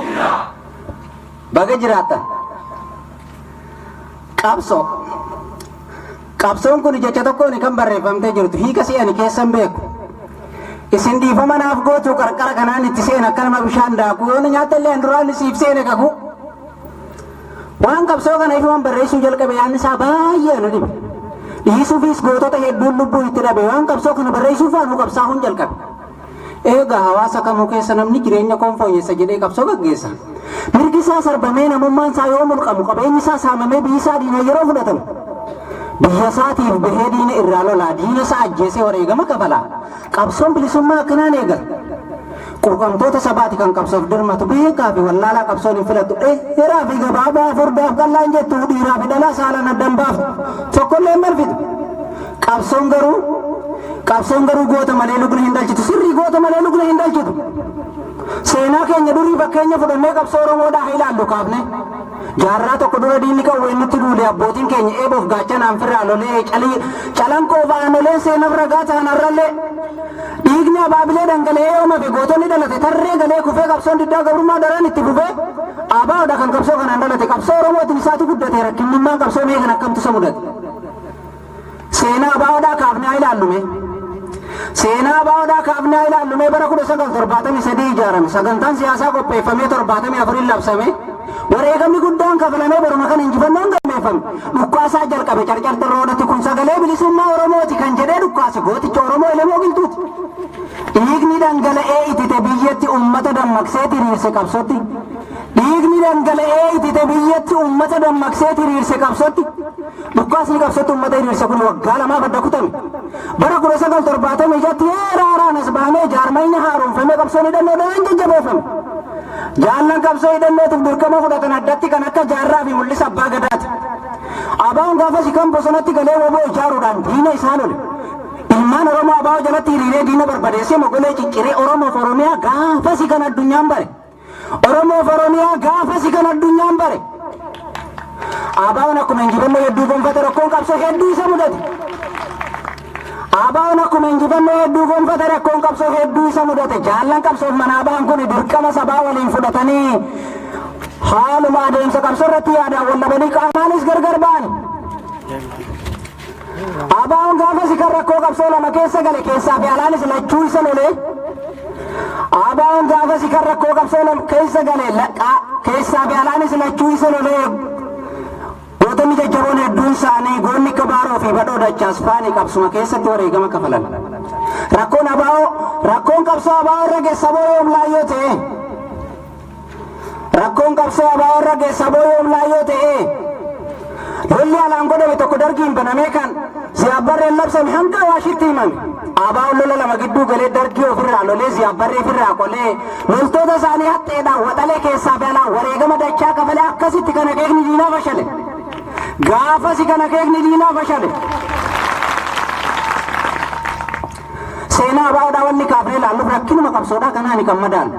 Baga jiraattan. Qabsoo. Qabsoon kun jecha tokkoon kan barreeffamtee jirtu hiika si'ani keessan beeku. Isin dhiifama naaf gootu qarqara kanaan itti seena akka nama bishaan daaku yoo nyaata illee duraan siif seene kaku. Waan qabsoo kana ifumaan barreessuu jalqabe yaadni isaa baay'ee nu dhibe. Dhiisuufis gootota hedduun lubbuu itti dhabe waan qabsoo kana barreessuuf waan nu qabsaa'uun jalqabe. Egaa hawaasa kamuu keessa namni jireenya koon fooyyessa jedhee qabsoo gaggeessa. Mirgi isaa sarbamee namummaan isaa yoo mulqamu qabeenyi isaa saamamee biyyi isaa diina yeroo fudhatamu. Biyya isaatiif bahee diina irraa lolaa diina isaa ajjeesee wareegama kafala. Qabsoon bilisummaa akkanaan eegala. Quuqamtoota sabaati kan qabsoof dirmatu beekaa fi wallaalaa qabsoon hin filattu dheeraa fi gabaabaa furdaaf qallaan jettu dhiiraa fi dhalaa saalaan addan baaftu tokkollee hin marfitu. Qabsoon garuu goota malee lugna hin dhalchitu sirrii goota malee lugna hin dhalchitu. Seenaa keenya durii fakkeenya fudhannee qabsoo Oromoodhaa ilaallu kaafne. Jaarraa tokko dura diinni qawwee nutti duule abbootiin keenya eeboof gaachanaan firraa lolee calanqoo fa'aanoleen seenaaf ragaa ta'an har'allee dhiigni abaabilee dhangala'ee yooma fi gootonni dhalate tarree galee kufee qabsoon diddaa gabrummaa daran itti fufee abaa'oodha kan qabsoo kanaan dhalate qabsoo Oromootiin isaatu guddate rakkinnummaan qabsoo mee kan akkamtu isa mudate. Seenaa abaa'oodhaa kaafnee haa ilaallume. Seenaa abaa'oodhaa kaafnee haa ilaallume bara 1973 ijaarame sagantaan siyaasaa qopheeffamee 74 labsame. Wareegamni guddaan kafalamee baruma kan injifannoon galmeeffame dhukkaasaa jalqabe carcarta roodatti kun sagalee bilisummaa Oromooti kan jedhee dhukkaase gooticha Oromoo Elemoo Qilxuuti. Dhiigni dhangala'ee itite biyyatti uummata dammaqsee hiriirse qabsootti. Dhiigni dhangala'ee itite biyyatti uummata dammaqsee hiriirse qabsootti. Dhukkaasni qabsootti uummata hiriirse kun waggaa lamaaf adda kutame. Bara 1976 heeraaraan as bahamee jaarmayni haaromfamee qabsoon hidhannoo daran jajjabeeffame. Jaallan qabsoo hidhannootiif dirqama fudhatan addatti kan akka jaarraa fi mul'isa abbaa gadaati. Abaa'oon gaafas kan bosonatti galee woboo ijaaruudhaan diina isaa lole. Ilmaan Oromoo abaa'oo jalatti hiriiree diina barbadeessee mogolee cicciree Oromoof Oromiyaa gaafas kan addunyaan bare. Oromoof Oromiyaa gaafas kan addunyaan bare. Abaa'oon akkuma injifannoo hedduu gonfate rakkoon qabsoo hedduu isa mudate. Abaa'oon akkuma injifannoo hedduu gonfate rakkoon qabsoo hedduu isa mudate. Jaallan qabsoof manaa ba'an kun dirqama sabaa waliin fudhatanii haaluma adeemsa qabsoo irratti yaadaan wal dhabanii qaamaanis gargar ba'an. Abaa'oon gaafas kan rakkoo qabsoo lama keessa gale keessaa fi alaanis lachuu isa lolee. Abaa'oon gaafas kan rakkoo qabsoo lama keessa gale keessaa fi alaanis lachuu isa lolee. Gootonni jajjaboon hedduun isaanii goonni akka baaroo fi badhoo dachaas faanii qabsuma keessatti wareegama kafalan. Rakkoon qabsoo abaa'oo irra geessa yoom laayyoo ta'e. Rakkoon qabsoo abaa'oo irra geessa yoom laayyoo ta'e. Lolli alaan godhame tokko dargiin banamee kan ziyaabbarreen labsame hanga Awaashitti himame. Abaa'oon lola lama gidduu galee dargii ofirraa lolee ziyaabbarree ofirraa qolee loltoota isaanii haxxeedhaan waxalee keessaa fi alaa wareegama dachaa kafalee akkasitti kan akeekni diinaa fashale. Gaafasi kan akeekni diinaa fashale. Seenaa abaa'oodhaa wanni kaafnee ilaalluuf rakkinuma qabsoodhaa kanaan kan madaalu.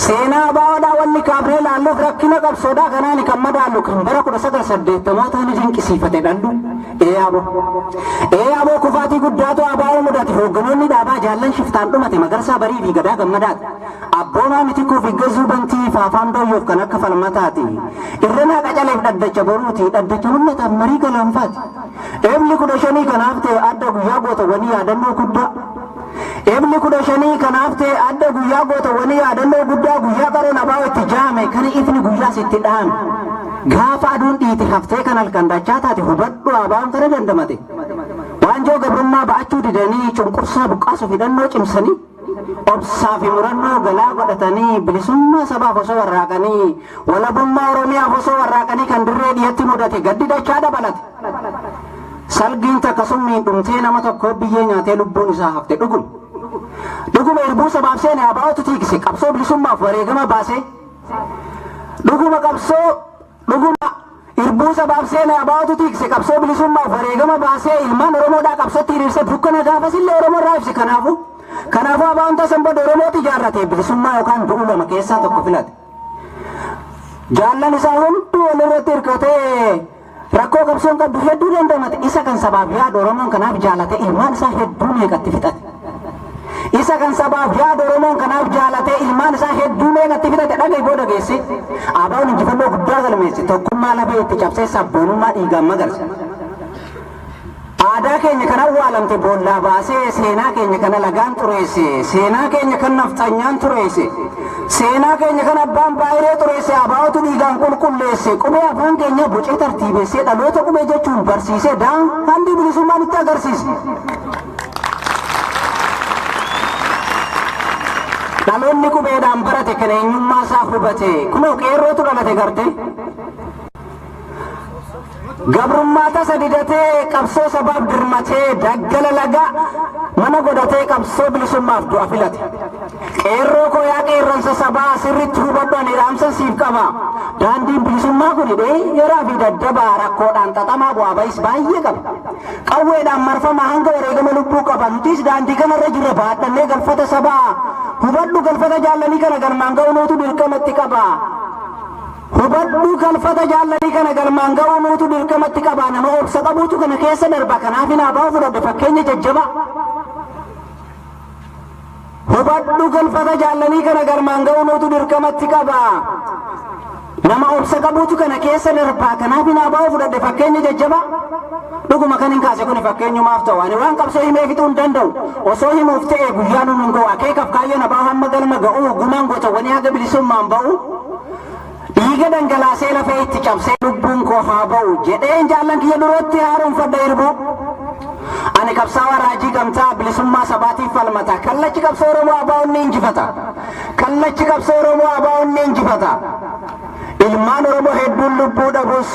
Seenaa abaa'oodhaa wanni kaafnee ilaalluuf rakkina qabsoodhaa kanaan kan madaalu kan bara 1980 ni dinqisiifate dhallu. Eeyaaboo kufaatii guddaatu abaa'oo mudate hoogganoonni dhaabaa jaallan shiftaan dhumate Magarsaa Barii fi Gadaa Gammadaati. Abboomaa Mitikuu fi Gazuu Bantii Faafaan Dooyyoof kan akka falmataati. Irranaa Qacaleef dhaddacha boruuti dhaddacha mul'ataaf marii galaanfaati. Eebli 15 kanaaf ta'e adda guyyaa gootawwanii yaadannoo guddaa. Eebli 15 kanaaf ta'e adda guyyaa gootawwanii yaadannoo guddaa guyyaa qaroon abaa'oo itti jaame kan ifni guyyaas itti dhaame. Gaafa aduun dhiite haftee kan halkan dachaa taate hubadhu abaa'oon kana dandamate. Waanjoo gabrummaa ba'achuu didanii cunqursaa buqqaasuuf hidhannoo cimsanii obsaa fi murannoo galaa godhatanii bilisummaa sabaaf osoo warraaqanii walabummaa Oromiyaaf osoo warraaqanii kan dirree dhiyatti mudate gaddi dachaa dabalate. Salgiin takka summiin dhumtee nama tokko biyyee nyaatee lubbuun isaa hafte dhuguma. Dhuguma irbuu sabaaf seene abaa'ootu tiikse qabsoo bilisummaaf wareegama baase. Dhuguma irbuu sabaaf seene abaa'ootu tiikse qabsoo bilisummaaf wareegama baasee ilmaan Oromoodhaa qabsootti hiriirse dukkana gaafas illee Oromoo irraa ibse kanaafuu. Kanaafuu abaa'oon tasan booda Oromooti ijaarrate bilisummaa yookaan du'uu lama keessaa tokko filate. Jaallan isaa hunduu walirratti hirkatee rakkoo qabsoon qabdu hedduu dandamate isa kan sabaaf yaadu Oromoon kanaaf jaalate ilmaan isaa hedduu meeqatti fixate. Isa kan sabaaf yaada Oromoon kanaaf jaalatee ilmaan isaa hedduu meeqatti fidate dhaga'i booda geessi. ABO'n injifannoo guddaa galmeesse, tokkummaa lafee itti cabsee sabboonummaa dhiigaan magarse. Aadaa keenya kan awwaalamte boollaa baasee, seenaa keenya kana lagaan xureesse, seenaa keenya kan nafxanyaan xureesse, seenaa keenya kan abbaan baay'ee xureesse ABO'tu dhiigaan qulqulleesse, qubee afaan keenya bocee tartiibessee dhaloota qubee jechuun barsiisee daandii bilisummaa nutti agarsiise. Dhaloonni qubeedhaan barate kan eenyummaa isaa hubate kunoo qeerrootu dhalate garte. Gabrummaa tasa didatee qabsoo sabaaf dirmatee daggala lagaa mana godhatee qabsoo bilisummaaf du'a filate. Qeerroo koo yaa qeerransa sabaa sirriitti hubadhu ani dhaamsa siif qaba. Daandiin bilisummaa kun dheeraa fi daddabaa rakkoodhaan xaxamaa bu'aa bayis baay'ee qaba. Qawweedhaan marfama hanga wareegama lubbuu qaba. Nutis daandii kanarra jirra baadhannee galfata sabaa. Hubadhu galfata jaallanii kana galmaan ga'uu nuutu dirqamatti qaba. Hubadhu galfata jaallanii kana galmaan ga'uu nuutu dirqamatti qaba. Nama obsa qabuutu kana keessa darba. Kanaaf hin ABO fudhadhe fakkeenya jajjabaa. Hubadhu galfata jaallanii kana galmaan ga'uu nuutu dirqamatti qaba. Nama obsa qabuutu kana keessa darba. Kanaaf hin ABO fudhadhe fakkeenya jajjabaa. Dhuguma kan hin kaase kun fakkeenyumaaf ta'u. Ani waan qabsoo himee fixuu hin danda'u. Osoo himuuf ta'e guyyaa nuun hin ga'u. Akeekaaf kaayyoon ABO hamma galma ga'u. Gumaan gootawwanii haga bilisummaan ba'u. Dhiiga dhangalaasee lafee itti cabsee lubbuun koo haa ba'u jedheen jaallan kiyya duratti haaromfadha irbuu. Ani qabsaawaa raajii gamtaa bilisummaa sabaatiif falmata. Kallachi qabsoo Oromoo ABO'n ni injifata. Kallachi qabsoo Oromoo ABO'n ni injifata. Ilmaan Oromoo hedduun lubbuu dhabus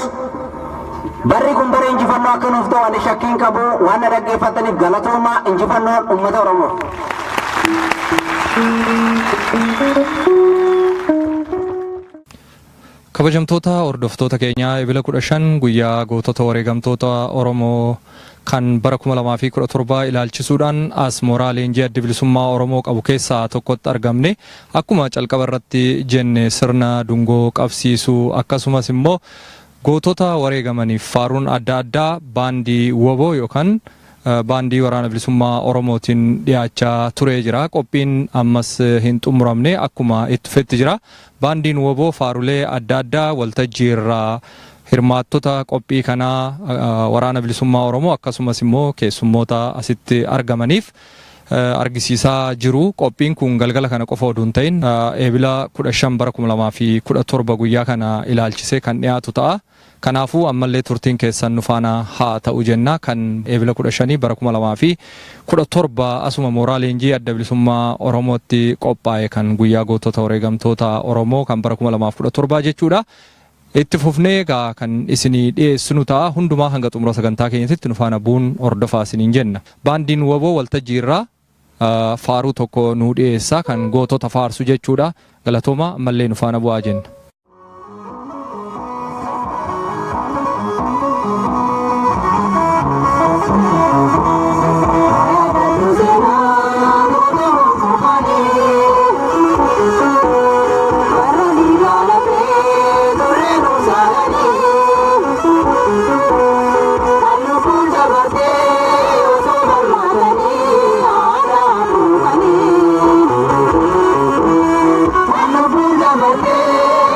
barri kun bara injifannoo akka nuuf ta'u ani shakkiin qabu. Waan na dhaggeeffataniif galatoomaa. Injifannoon uummata Oromoo.
Kabajamtoota hordoftoota keenyaa, Ebila 15 guyyaa gootota wareegamtoota Oromoo kan bara 2017 ilaalchisuudhaan as mooraa leenjii Adda Bilisummaa Oromoo qabu keessaa tokkotti argamne. Akkuma calqaba irratti jenne, sirna dungoo qabsiisuu akkasumas immoo gootota wareegamaniif faaruun adda addaa baandii WBO yookaan baandii Waraana Bilisummaa Oromootiin dhiyaachaa turee jira. Qophiin ammas hin xumuramne, akkuma itti fufetti jira. Baandiin WBO faarulee adda addaa waltajjii irraa hirmaattota qophii kanaa Waraana Bilisummaa Oromoo akkasumas immoo keessummoota asitti argamaniif argisiisaa jiru. Qophiin kun galgala kana qofa oduu hin ta'in Eebila 15 bara 2017 guyyaa kana ilaalchisee kan dhiyaatu ta'a. Kanaafuu ammallee turtiin keessan nu faana haa ta'u jenna. Kan Eebila 15 bara 2017 asuma mooraa leenjii Adda Bilisummaa Oromootti qophaa'e kan guyyaa gootota wareegamtoota Oromoo kan bara 2017 jechuudha. Itti fufnee egaa kan isinii dhiyeessinu ta'a. Hundumaa hanga xumura sagantaa keenyatti nu faana bu'uun hordofaa isiniin jenna. Baandiin WBO waltajjii irraa faaruu tokko nuu dhiyeessa, kan gootota faarsu jechuudha. Galatooma, ammallee nu faana bu'aa jenna.
Thank you.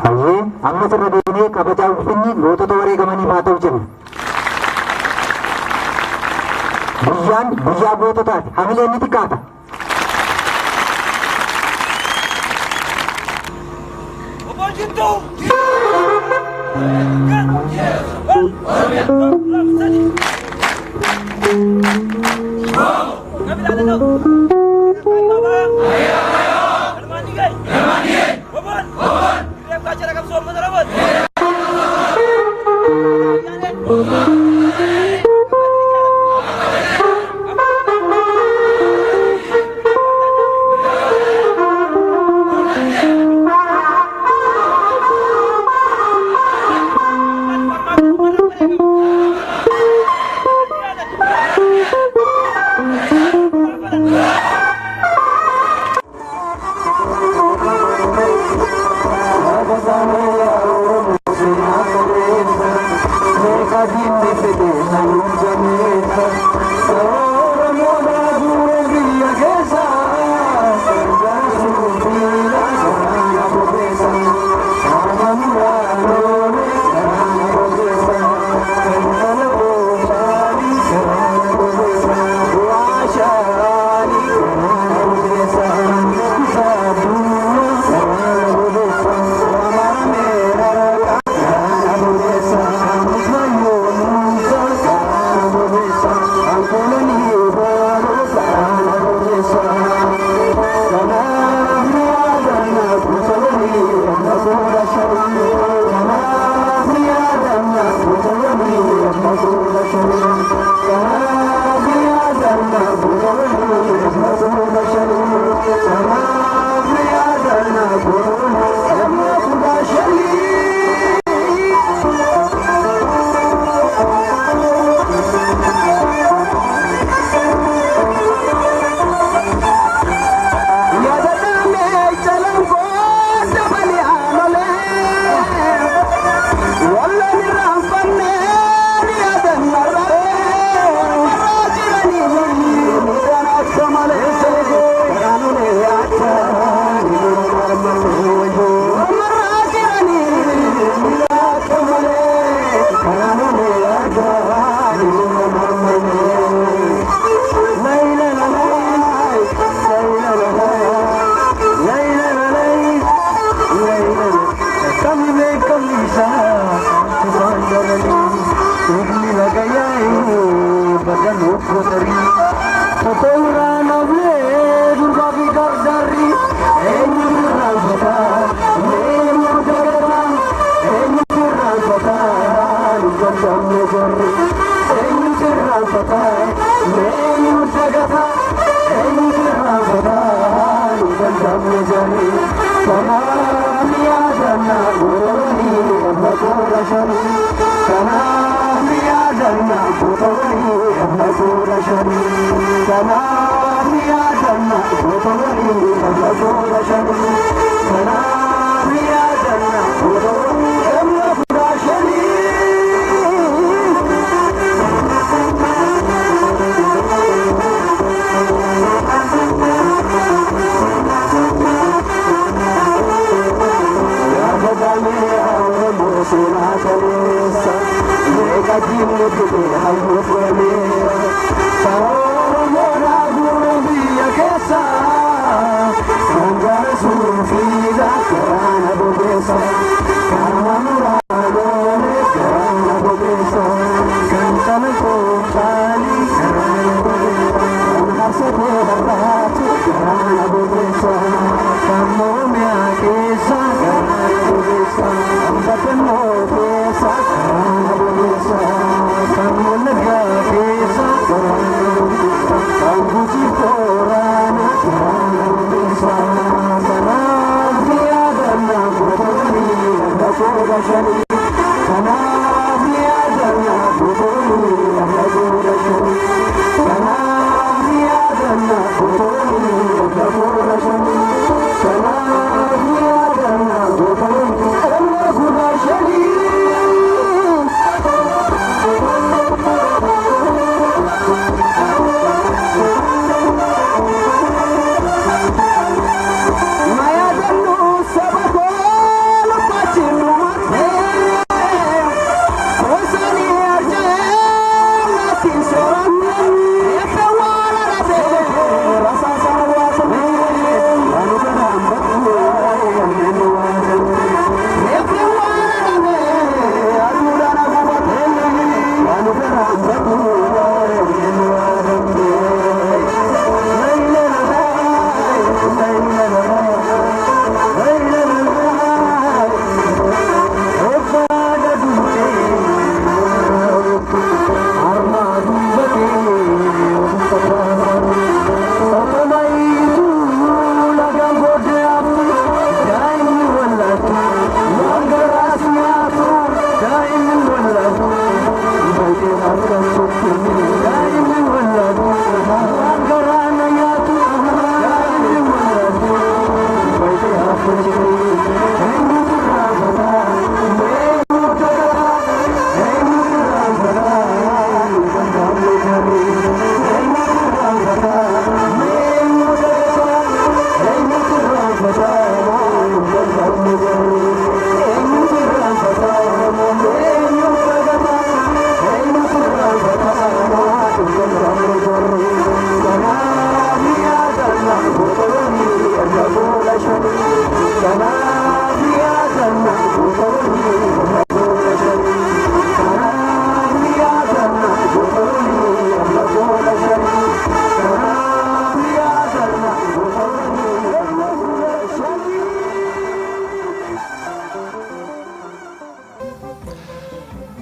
Hayyee ammas irra deebinee kabajaa ulfinni gootota wareegamaniif haa ta'u jenna. Guyyaan guyyaa goototaati. Hamileen ni xiqqaata.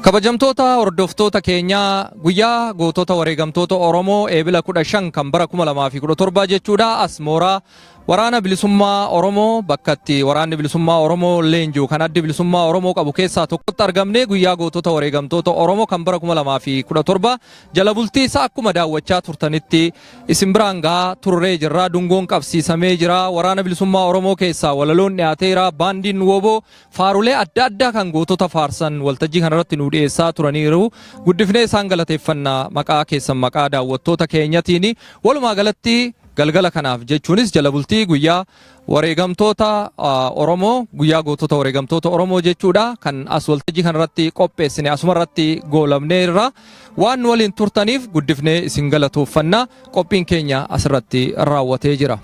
Kabajamtoota hordoftoota keenyaa, guyyaa gootota wareegamtoota Oromoo Eebila 15 kan bara 2017 jechuudha. As mooraa Waraana Bilisummaa Oromoo, bakka itti Waraanni Bilisummaa Oromoo leenji'u kan Addi Bilisummaa Oromoo qabu keessaa tokkotti argamne, guyyaa gootota wareegamtoota Oromoo kan bara 2017 jala bultii isaa akkuma daawwachaa turtanitti isin biraan gahaa turree jirra. Dungoon qabsiisamee jira. Waraana Bilisummaa Oromoo keessaa walaloon dhiyaateera. Baandiin WOBO faarulee adda addaa kan gootota faarsan waltajjii kanarratti nu dhiyeessaa turaniiru. Guddifnee isaan galateeffannaa maqaa keessan, maqaa daawwattoota keenyatiin. Walumaa galatti galgala kanaaf, jechuunis jala bultii guyyaa wareegamtoota Oromoo, guyyaa gootota wareegamtoota Oromoo jechuudha, kan as waltajjii kanarratti qopheessine asumarratti goolabneerra. Waan nu waliin turtaniif guddifnee isin galatooffanna. Qophiin keenya asirratti raawwatee jira.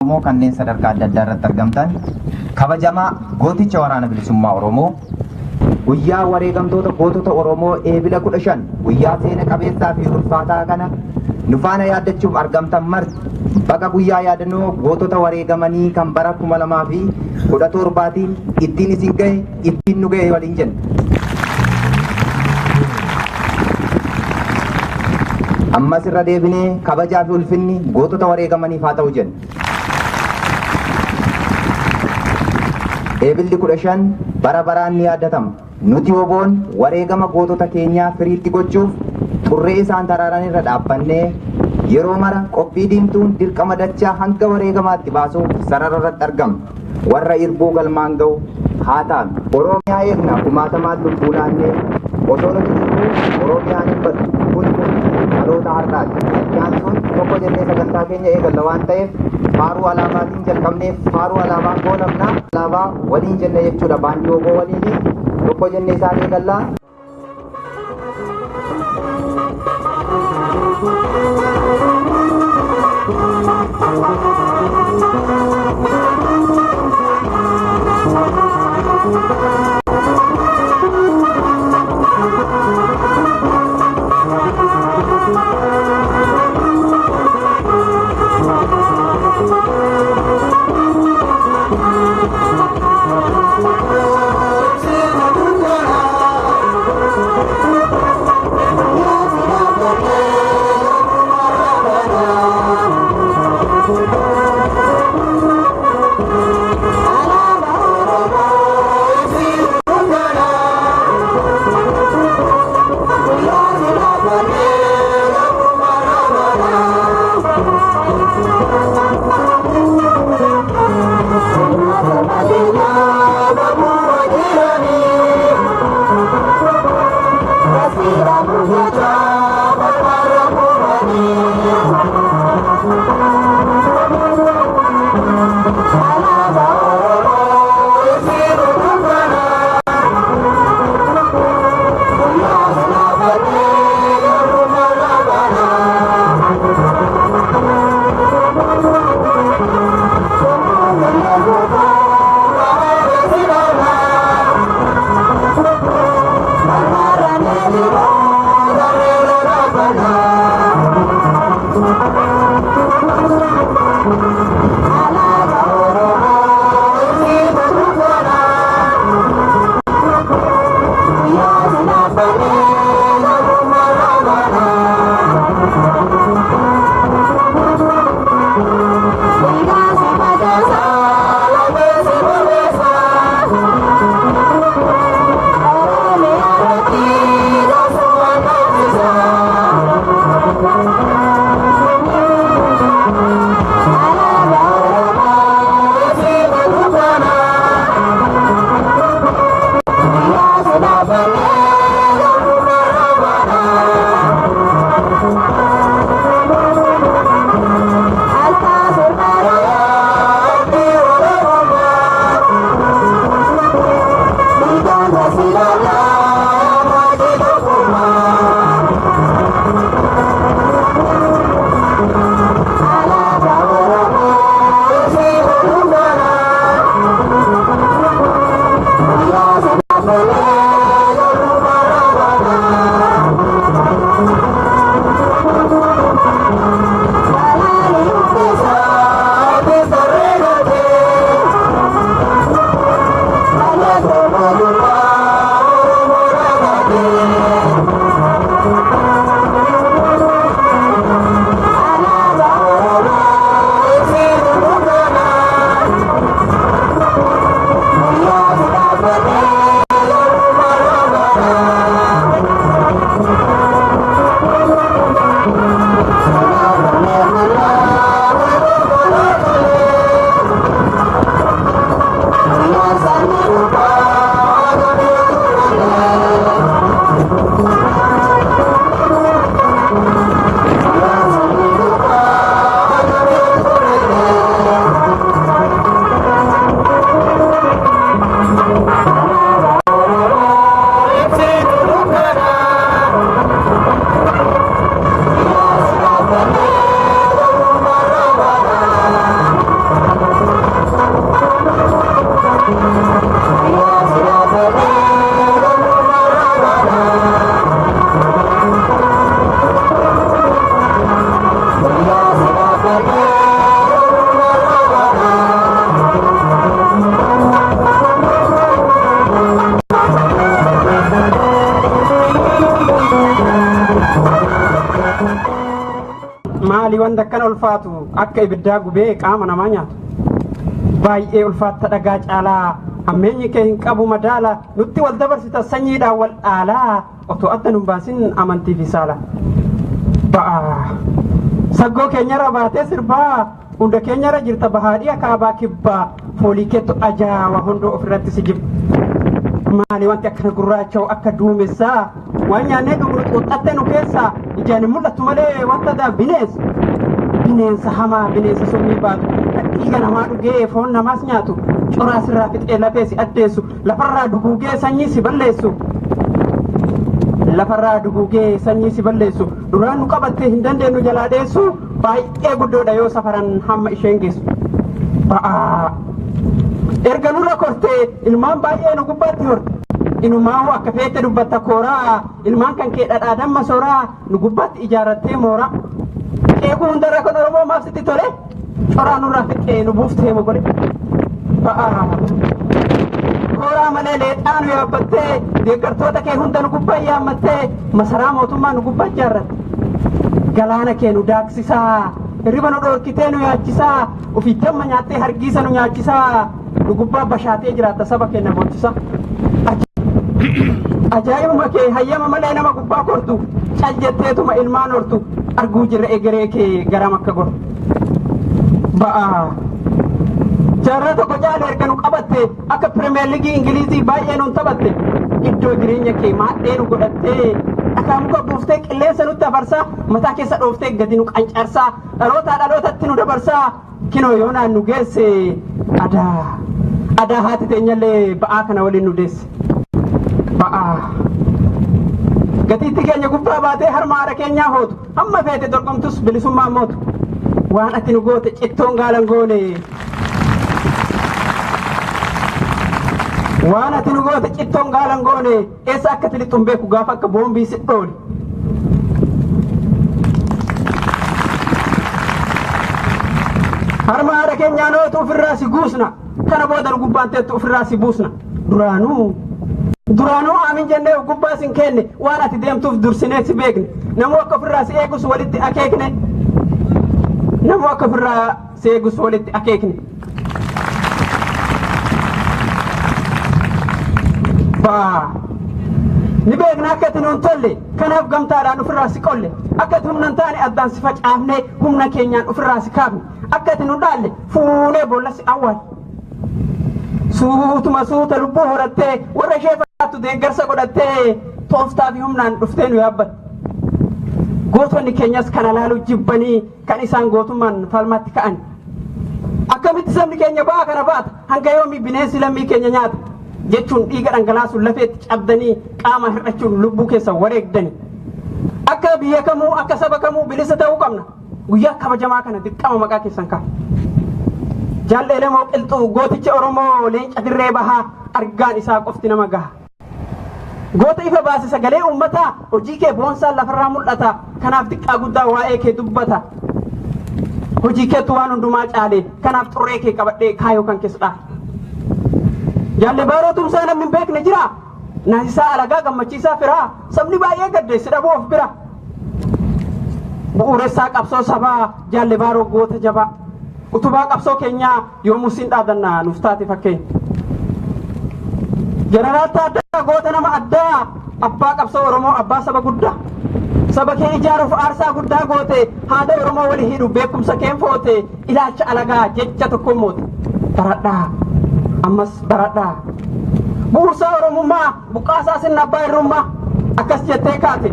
Oromoo kanneen sadarkaa adda addaa irratti argamtan, kabajamaa gooticha Waraana Bilisummaa Oromoo, guyyaa wareegamtoota gootota Oromoo Eebila 15, guyyaa seena qabeessaa fi ulfaataa kana nu faana yaaddachuuf argamtan marti, baga guyyaa yaadannoo gootota wareegamanii kan bara 2017tiin ittiin isin gahe, ittiin nu gahe waliin jenna. Ammas irra deebinee kabajaa fi ulfinni gootota wareegamaniif haa ta'u jenna. Eebilli 15 bara baraan ni yaadatama. Nuti WOBOon wareegama gootota keenyaa firiitti gochuuf xurree isaan taraaran irra dhaabbannee yeroo mara qophii diimtuun dirqama dachaa hanga wareegamaatti baasuuf sarara irratti argamna. Warra irbuu galmaan ga'u haa taanu. Oromiyaa eegna kumaatamaan lubbuu laannee, osoo nuti jirru Oromiyaan hin badu. Kun dhaloota har'aati. Itti sun tokko jennee sagantaa keenya eegalla waan ta'eef, faaruu alaabaatiin jalqabneef faaruu alaabaan goolabna. Alaabaa waliin jenne jechuudha, baandii WOBO waliin tokko jennee isaan eegallaa.
Maali wanta akkana ulfaatu akka ibiddaa gubee qaama namaa nyaatu? Baay'ee ulfaatta dhagaa caalaa, hammeenyi kee hin qabu madaala. Nutti wal dabarsita sanyiidhaan wal dhaalaa, otoo adda nun baasin amantii fi saala. Ba'aa saggoo keenyarra baatee sirbaa, hunda keenyarra jirta bahaadhii kaabaa kibbaa. Foolii keettu ajaawa, hundoo ofirratti si jibba. Maali wanti akkana gurraacha'u akka duumessaa? Waan nyaannee dhugnu xuuxxattee nu keessaa. Ijaan hin mul'attu malee wanta daa bineensa. Bineensa hamaa, bineensa summii baatu, kan dhiiga namaa dhugee foon namaas nyaatu, coraa sirraa fixee lafee si addeessu, lafarraa duguugee sanyii si balleessu. Lafarraa duguugee sanyii si balleessu. Duraan nu qabattee hin dandeenyu jalaa dheessu. Baay'ee guddoodha yoo safaran hamma isheen geessu. Ba'aa. Erga nurra kortee ilmaan baay'ee nu gubbaatti horte. Inumaa akka feete dubbatta kooraa, ilmaan kan kee dhadhaa damma sooraa, nu gubbaatti ijaarrattee mooraa. Qeequu hundarra kan Oromoo maaf sitti tole? Coraa nurraa fixee nu buuftee mogole. Ba'aa. Kooraa malee leexaa nu yaabbattee, deeggartoota kee hunda nu gubbaa yaammattee, masaraa mootummaa nu gubbaa ijaarratte. Galaana kee nu daaksisaa, hirriba nu dhoorkitee nu yaachisaa, ofii damma nyaattee hargiisa nu nyaachisaa, nu gubbaa bashaatee jiraatta saba keenya boonchisaa. Ajaa'ibuma kee, hayyama malee nama gubbaa kortu, cal jetteetuma ilmaan hortu, arguu jirra egeree kee garam akka gortu. Ba'aa. Jaarraa tokko caala erga nu qabatte, akka Pirimeer Liigii Ingilizii baay'ee nuun taphatte. Iddoo jireenya kee maadhee nu godhattee, dhakaa muka buuftee qilleensa nutti afarsaa, mataa keessa dhooftee gadi nu qancarsaa, dhalootaa dhalootatti nu dabarsaa, kinoo yoonaan nu geesse. Adaa adaa haati teenyallee ba'aa kana waliin nu deesse. Ba'aa. Gatiitti keenya gubbaa baatee harma haadha keenyaa hootu, hamma feete dorgomtus bilisummaan mootu. Waan ati nu goote cittoon gaalan goone. Waan ati nu goote cittoon gaalan goone. Eessa akka tilixxuun beeku gaafa akka boombii si dhoole. Harma haadha keenyaa nootu ofirraa si guusna. Kana booda nu gubbaan teettu ofirraa si buusna. Duraanuu duraanuu aamin jennee gubbaa sin kenne, waan ati deemtuuf dursinee si beekne. Namuu akka ofirraa si eegus walitti akeekne. Namuu akka ofirraa si eegus walitti akeekne. Baa. Ni beekna akka ati nuun tolle, kanaaf gamtaadhaan ofirraa si qolle. Akka ati humna hin taane addaan si facaafne, humna keenyaan ofirraa si kaafne. Akka ati nu dhaalle fuunee boolla si awwaale. Suutuma suuta lubbuu horattee, warra ishee fakkaattu deeggarsa godhattee, tooftaa fi humnaan dhuftee nu yaabbatte. Gootonni keenyas kana laaluu jibbanii kan isaan gootummaan falmatti ka'an. Akkamitti sabni keenya ba'aa kana baata? Hanga yoomii bineensi lammii keenya nyaata? Jechuun dhiiga dhangalaasuun lafeetti cabdanii, qaama hir'achuun lubbuu keessa wareegdani. Akka biyya kamuu, akka saba kamuu bilisa ta'uu qabna. Guyyaa kabajamaa kana dirqama maqaa keessan ka'a. Jaallee Elemoo Qilxuu, gooticha Oromoo, leenca dirree bahaa, argaan isaa qofti nama gaha. Goota ifa baase sagalee uummataa, hojii kee boonsaan lafarraa mul'ata. Kanaaf xiqqaa guddaa waa'ee kee dubbata. Hojii keetu waan hundumaa caale, kanaaf xurree kee qabadhee kaayoo kan keessa dhaha. Jaallee Baaroo Tumsaa namni hin beekne jira. Naasisaa alagaa, gammachiisaa firaa, sabni baay'ee gaddeessi dhabuu of bira. Bu'uuressaa qabsoo sabaa, Jaallee Baaroo goota jabaa. Utubaa qabsoo keenyaa, yoomuu siin dhaadannaa, nuuf taate fakkeenya. Jeneraal Taaddasaa, goota nama addaa, abbaa qabsoo Oromoo, abbaa saba guddaa. Saba kee ijaaruuf aarsaa guddaa goote, haada Oromoo walii hidhu beekumsa keen foote, ilaalcha alagaa jecha tokko moote. Baradhaa, ammas baradhaa. Bu'uursaa Oromummaa, buqqaasaa sinna abbaa irrummaa, akkas jettee kaate.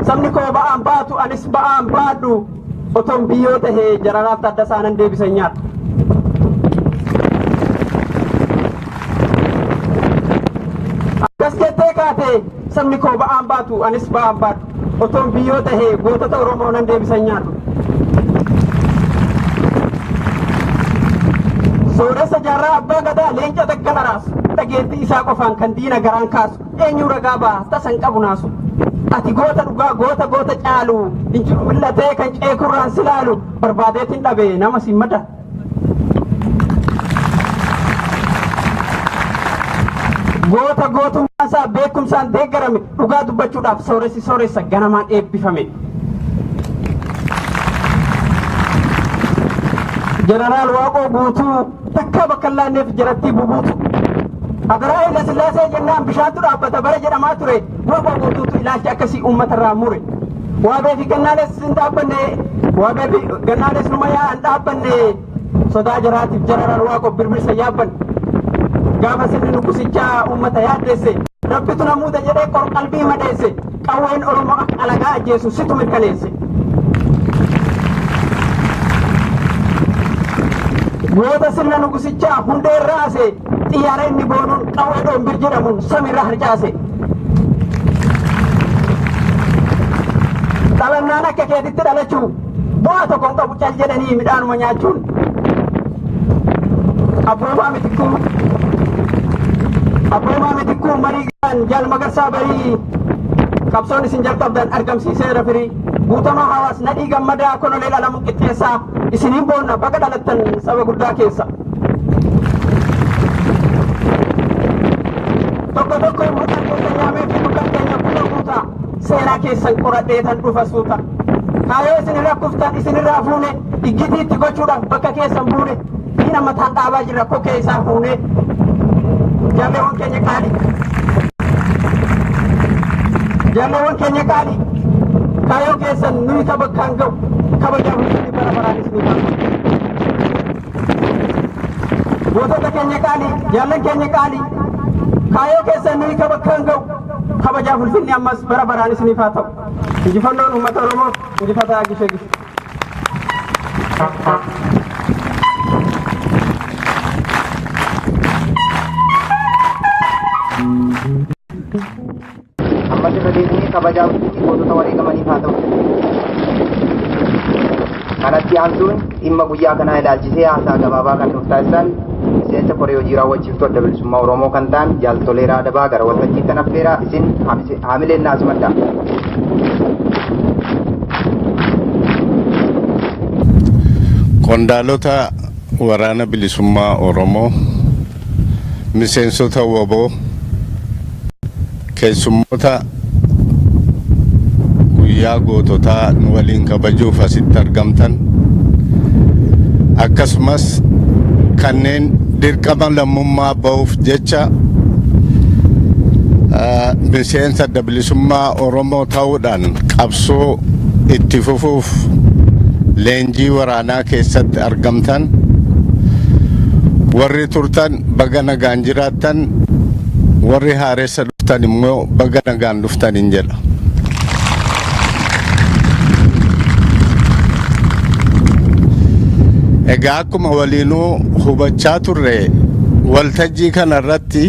Sabni koo ba'aan baatu, anis ba'aan baadhu, otoon biyyoo tahee Jeneraal Taaddasaa nan deebisan nyaadhu. Akkas jettee kaate, sabni koo ba'aan baatu, anis ba'aan baadhu, otoon biyyoo tahee gootota Oromoo nan deebisan nyaadhu. Sooressa jaarraa abbaa gadaa, leenca daggala raasu, dhageettii isaa qofaan kan diina garaan kaasu, eenyu ragaa ba'a tasan qabu naasu. Ati goota dhugaa, goota goota caalu, injiru millatee kan ceekurraan si laalu, barbaadeetiin dhabe nama si mada. Goota gootummaan isaa beekumsaan deeggarame, dhugaa dubbachuudhaaf sooressi sooressa ganamaan eebbifame. Jeneraal Waaqoo Guutuu takkaa bakka hin laanneef jaratti bubuutu. Agaraa Haayila Sillaasee jennaan bishaantu dhaabbata bara jedhamaa ture, Waaqoo Guutuutu ilaalcha akkasii uummatarraa mure. Waabee fi gannaales hin dhaabbanne, waabee fi gannaales numa yaa hin dhaabbanne, sodaa jaraatiif Jeneraal Waaqoo birbirsa yaabban. Gaafa sirni nugusichaa uummata yaaddeesse, rabbitu na muuda jedhee qorqalbii madeesse, qawween Oromoo akka alagaa ajjeesu situ mirkaneesse. Goota sirna nugusichaa hundee irraa ase, xiyyaara inni boonuun qawwee dhoombir jedhamuun samiirra harcaase. Dhalannaan akka keetitti dhalachuu bu'aa tokko hin qabu cal jedhanii midhaanuma nyaachuun. Abboomaa Mitikkuu marii gaan Jaal Magarsaa Barii, qabsoon isin jalqabdan argamsiiseera firii. Guutamaa Hawaas, Nadhii Gammadaa, Koloneel Alamuu Qixxeessaa, isiniin boonna, baga dhalattan saba guddaa keessa. Tokko tokko maqaa keessa nyaamee fi dhugaan keenya buna guutaa, seenaa keessan qoradheetan dhufa suuta. Kaayoo isin irra kuftan isinirraa fuune, iggitiitti gochuudhaaf bakka keessan buune, diina mataan dhaabaa jirra kokee isaa fuune. Jaalleewwan keenya qaali. Jaalleewwan keenya qaali. Kaayoo keessan nuyi ka bakkaan ga'u, kabajaaf ulfinni bara baraan isinii ba'a. Gootota keenya qaali, jaallan keenya qaali. Kaayoo keessan nuyi ka bakkaan ga'u, kabajaaf ulfinni ammas bara baraan isiniif haa ta'u. Injifannoon uummata Oromoof, injifataa gishee gishe.
Ammas irra deebinee kabajaa ulfinni gootota wareegamaniif haa ta'u. Kanatti aansuun dhimma guyyaa kanaa ilaalchisee haasaa gabaabaa kan nuuf taasisan miseensa koree hojii raawwachiiftuu Adda Bilisummaa Oromoo kan ta'an Jaal Toleeraa Adabaa gara waltajjii kan affeeraa, isin haamileen naas madda.
Qondaalota Waraana Bilisummaa Oromoo, miseensota WBO, keessummoota guyyaa goototaa nu waliin kabajuuf asitti argamtan, akkasumas kanneen dirqama lammummaa ba'uuf jecha miseensa Adda Bilisummaa Oromoo ta'uudhaan qabsoo itti fufuuf leenjii waraanaa keessatti argamtan, warri turtan baga nagaan jiraattan, warri haaressa dhuftan immoo baga nagaan dhuftan hin jedha. Egaa akkuma waliinuu hubachaa turre, waltajjii kana irratti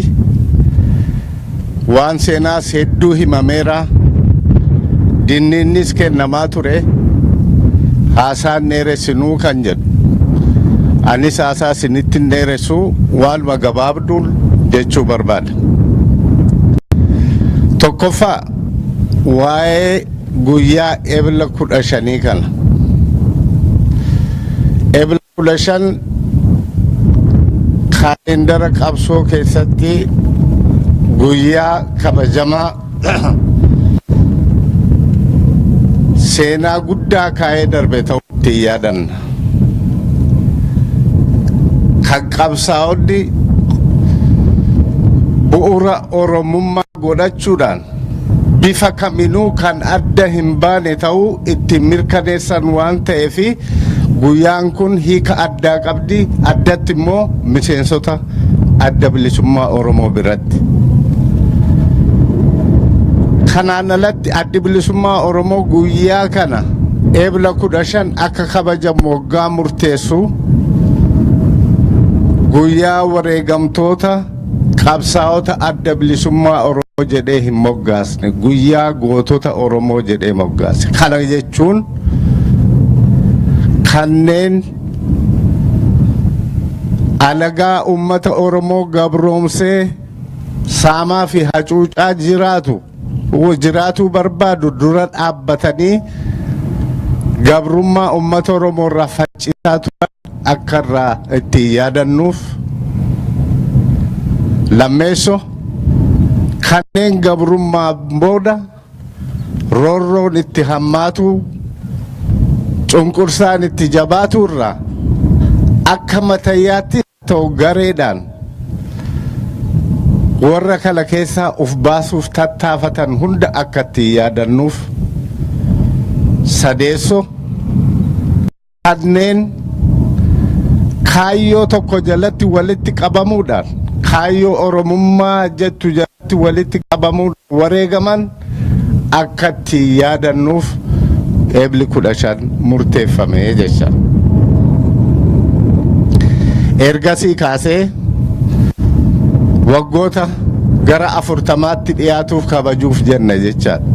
waan seenaas hedduu himameera, dinniinnis kennamaa ture, haasaan dheeressinuu kan jedhu. Anis haasaa isinitti hin dheeressu, waanuma gabaabduun jechuu barbaada. Tokkoffaa, waa'ee guyyaa Ebla 15 kana. Ebla 15 kaalendara qabsoo keessatti guyyaa kabajamaa seenaa guddaa kaa'ee darbe ta'uu ittiin yaadanna. Kan qabsaa'onni bu'uura Oromummaa godhachuudhaan bifa kaminuu kan adda hin baane ta'uu ittiin mirkaneessan waan ta'eef, guyyaan kun hiika addaa qabdi, addatti immoo miseensota Adda Bilisummaa Oromoo biratti. Kanaan alatti Addi Bilisummaa Oromoo guyyaa kana Eebla 15 akka kabajamu waggaa murteessu, guyyaa wareegamtoota qabsaa'ota Adda Bilisummaa Oromoo jedhee hin moggaasne, guyyaa gootota Oromoo jedhee moggaase. Kana jechuun kanneen alagaa uummata Oromoo gabroomsee saamaa fi hacuucaa jiraatu jiraatuu barbaadu dura dhaabbatanii gabrummaa uummata Oromoo irraa faccisaa turan akka irraa ittiin yaadannuuf. Lammeesso, kanneen gabrummaa booda roorroon itti hammaatu, cunqursaan itti jabaatu irraa Akka matayyaatti ta'u gareedhaan warra kana keessaa uf baasuuf tattaafatan hunda akka ittiin yaadannuuf. Sadeesso, kanneen kaayyoo tokko jalatti walitti qabamuudhaan, kaayyoo Oromummaa jettu jalatti walitti qabamuudhaan wareegaman akka ittiin yaadannuuf Eebli 15 murteeffame jecha. Ergasii kaasee waggoota gara 40tti dhiyaatuuf kabajuuf jenna jechaadha.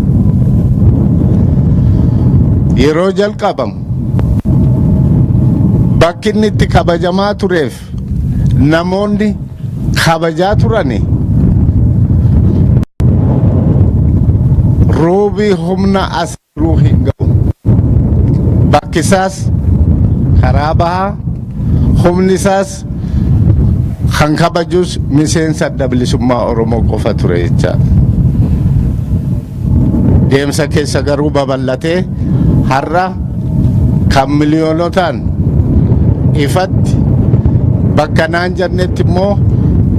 Yeroo jalqabamu bakki inni itti kabajamaa tureef namoonni kabajaa turani ruubii humna asiruu hin ga'u. Bakki isaas karaa bahaa, humni isaas kan kabajus miseensa Adda Bilisummaa Oromoo qofa ture jechaadha. Deemsa keessa garuu babal'atee har'a kan miliyoonotaan ifatti, bakka naan jennetti immoo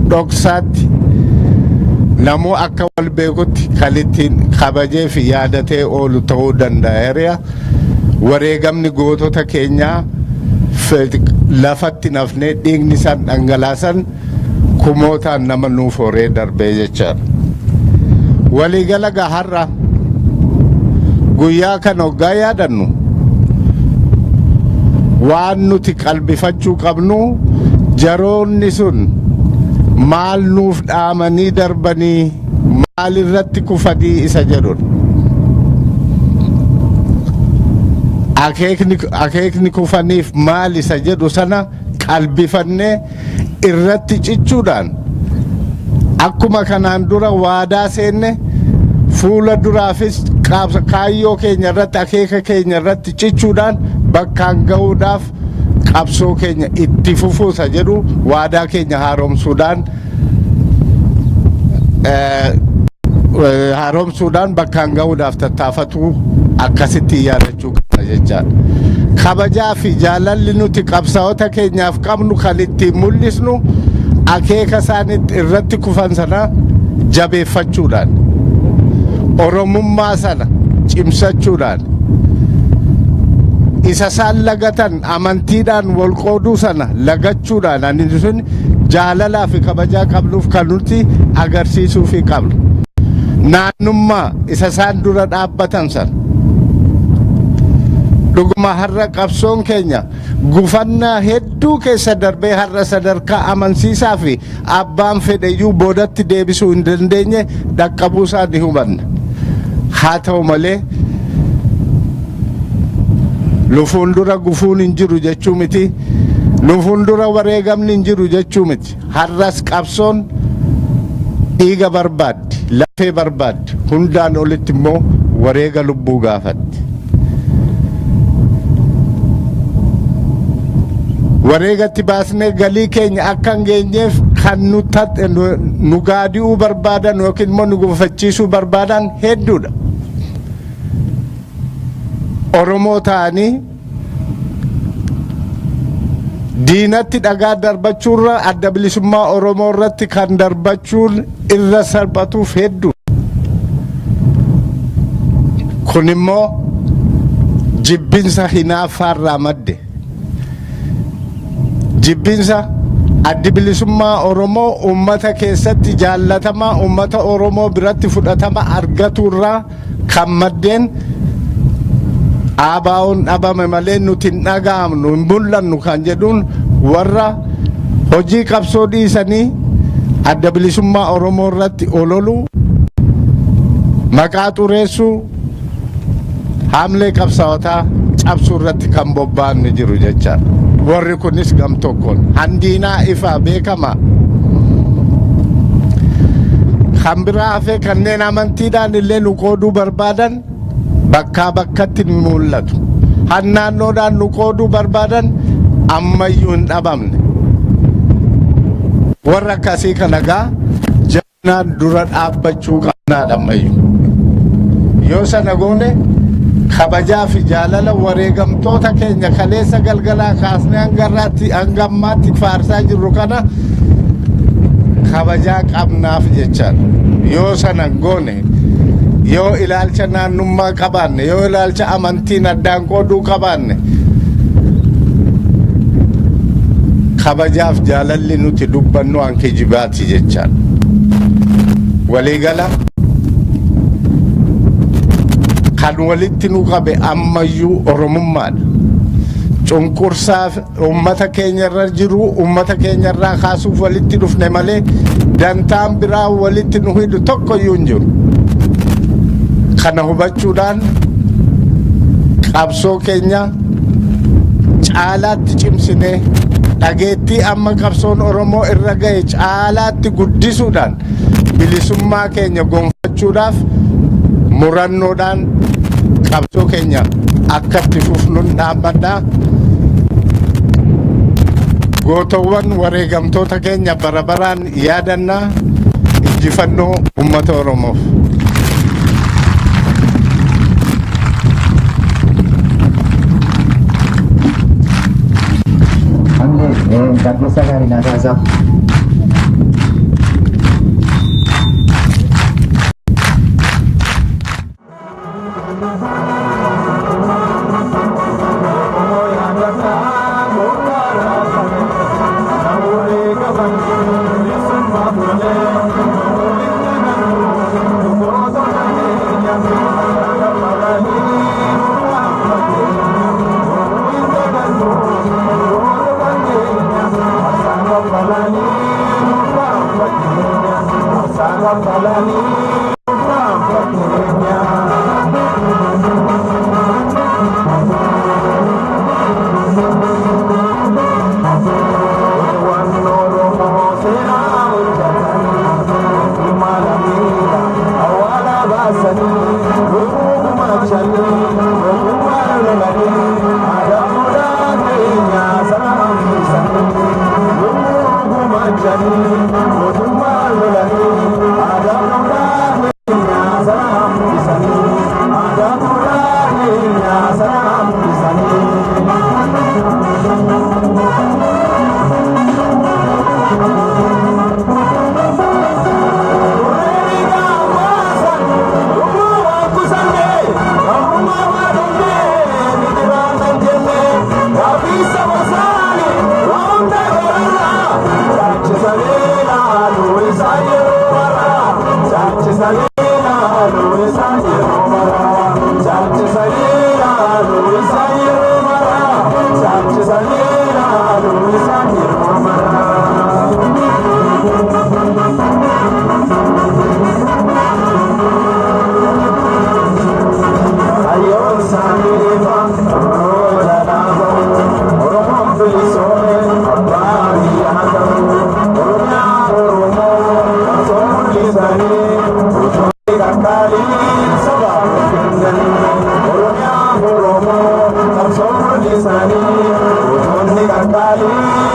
dhoksaatti namuu akka wal beekutti kan ittiin kabajee fi yaadatee oolu ta'uu danda'eera. Wareegamni gootota keenyaa lafatti nafnee, dhiigni isaan dhangalaasan kumootaan nama nuuf horee darbee jechaadha. Waliigala gaa har'a guyyaa kana hoggaa yaadannu waan nuti qalbifachuu qabnu, jaroonni sun maal nuuf dhaamanii darbanii, maal irratti kufanii isa jedhudha. Akeekni kufaniif maal isa jedhu sana qalbifannee irratti cichuudhaan, akkuma kanaan dura waadaa seenne, fuula duraafis kaayyoo keenya irratti, akeeka keenya irratti cichuudhaan bakkaan ga'uudhaaf qabsoo keenya itti fufuusa jedhu waadaa keenya haaromsuudhaan bakkaan ga'uudhaaf tattaafatu akkasitti yaadachuu qabna jechaadha. Kabajaa fi jaalalli nuti qabsaa'ota keenyaaf qabnu kan ittiin mul'isnu akeeka isaan irratti kufan sana jabeeffachuudhaan, Oromummaa sana cimsachuudhaan, isa isaan lagatan amantiidhaan wal qooduu sana lagachuudhaan, ani sun jaalalaa fi kabajaa qabnuuf kan nuti agarsiisuu fi qabnu. Naannummaa isa isaan dura dhaabbatan sana. Dhuguma har'a qabsoon keenya gufannaa hedduu keessa darbee har'a sadarkaa amansiisaa fi abbaan fedheyyuu boodatti deebisuu hin dandeenye dhaqqabuu isaa ni hubanna. Haa ta'u malee, nu fuuldura gufuun hin jiru jechuu miti. Nu fuuldura wareegamni hin jiru jechuu miti. Har'as qabsoon dhiiga barbaaddi, lafee barbaaddi, hundaan olitti immoo wareega lubbuu gaafatti. Wareegatti baasnee galii keenya akka hin geenyeef kan nu gaadi'uu barbaadan yookiin immoo nu gufachiisuu barbaadan hedduudha. Oromoo ta'anii diinatti dhagaa darbachuurra Adda Bilisummaa Oromoo irratti kan darbachuun irra salphatuuf hedduu. Kun immoo jibbinsa hinaaffaarraa madde. Jibbinsa Addi Bilisummaa Oromoo uummata keessatti jaallatamaa, uummata Oromoo biratti fudhatama argaturraa kan maddeen, ABO'n dhabame malee nuti hin dhaga'amnu, hin mul'annu kan jedhuun warra hojii qabsoo dhiisanii Adda Bilisummaa Oromoo irratti ololuu, maqaa xureessuu, haamlee qabsaa'otaa cabsuu irratti kan bobba'an ni jiru jechaadha. Warri kunis gam tokkoon handiinaa ifaa beekamaa. Kan biraa hafee kanneen amantiidhaan illee nu qooduu barbaadan bakkaa bakkatti ni mul'atu. Han naannoodhaan nu qooduu barbaadan ammayyuu hin dhabamne. Warra akkasii kana gaa jabinaan dura dhaabbachuu qabnaadha ammayyuu. Yoo sana goone Kabajaa fi jaalala wareegamtoota keenya kaleessa galgalaa kaasnee hanga irraatti hanga ammaatti faarsaa jirru kana kabajaa qabnaaf jechaadha. Yoo sana hin goone, yoo ilaalcha naannummaa qabaanne, yoo ilaalcha amantiin addaan qooduu qabaanne, kabajaaf jaalalli nuti dubbannu an kijibaati jechaadha. Waliigala kan walitti nu qabe ammayyuu Oromummaadha. Cunqursaa uummata keenya irra jiru uummata keenya irraa kaasuuf walitti dhufne malee dantaan biraa walitti nu hidhu tokkoyyuu hin jiru. Kana hubachuudhaan qabsoo keenya caalaatti cimsinee, dhageettii amma qabsoon Oromoo irra gahe caalaatti guddisuudhaan, bilisummaa keenya gonfachuudhaaf murannoodhaan qabsoo keenya akka itti fufnuun dhaabbadhaa. Gootowwan wareegamtoota keenya bara baraan yaadannaa. Injifannoo uummata Oromoof.
Amlee gaggeessaa gaarii naa taasisaa.
Oromoo qabsoo mul'isanii gootonni qaqqaalii.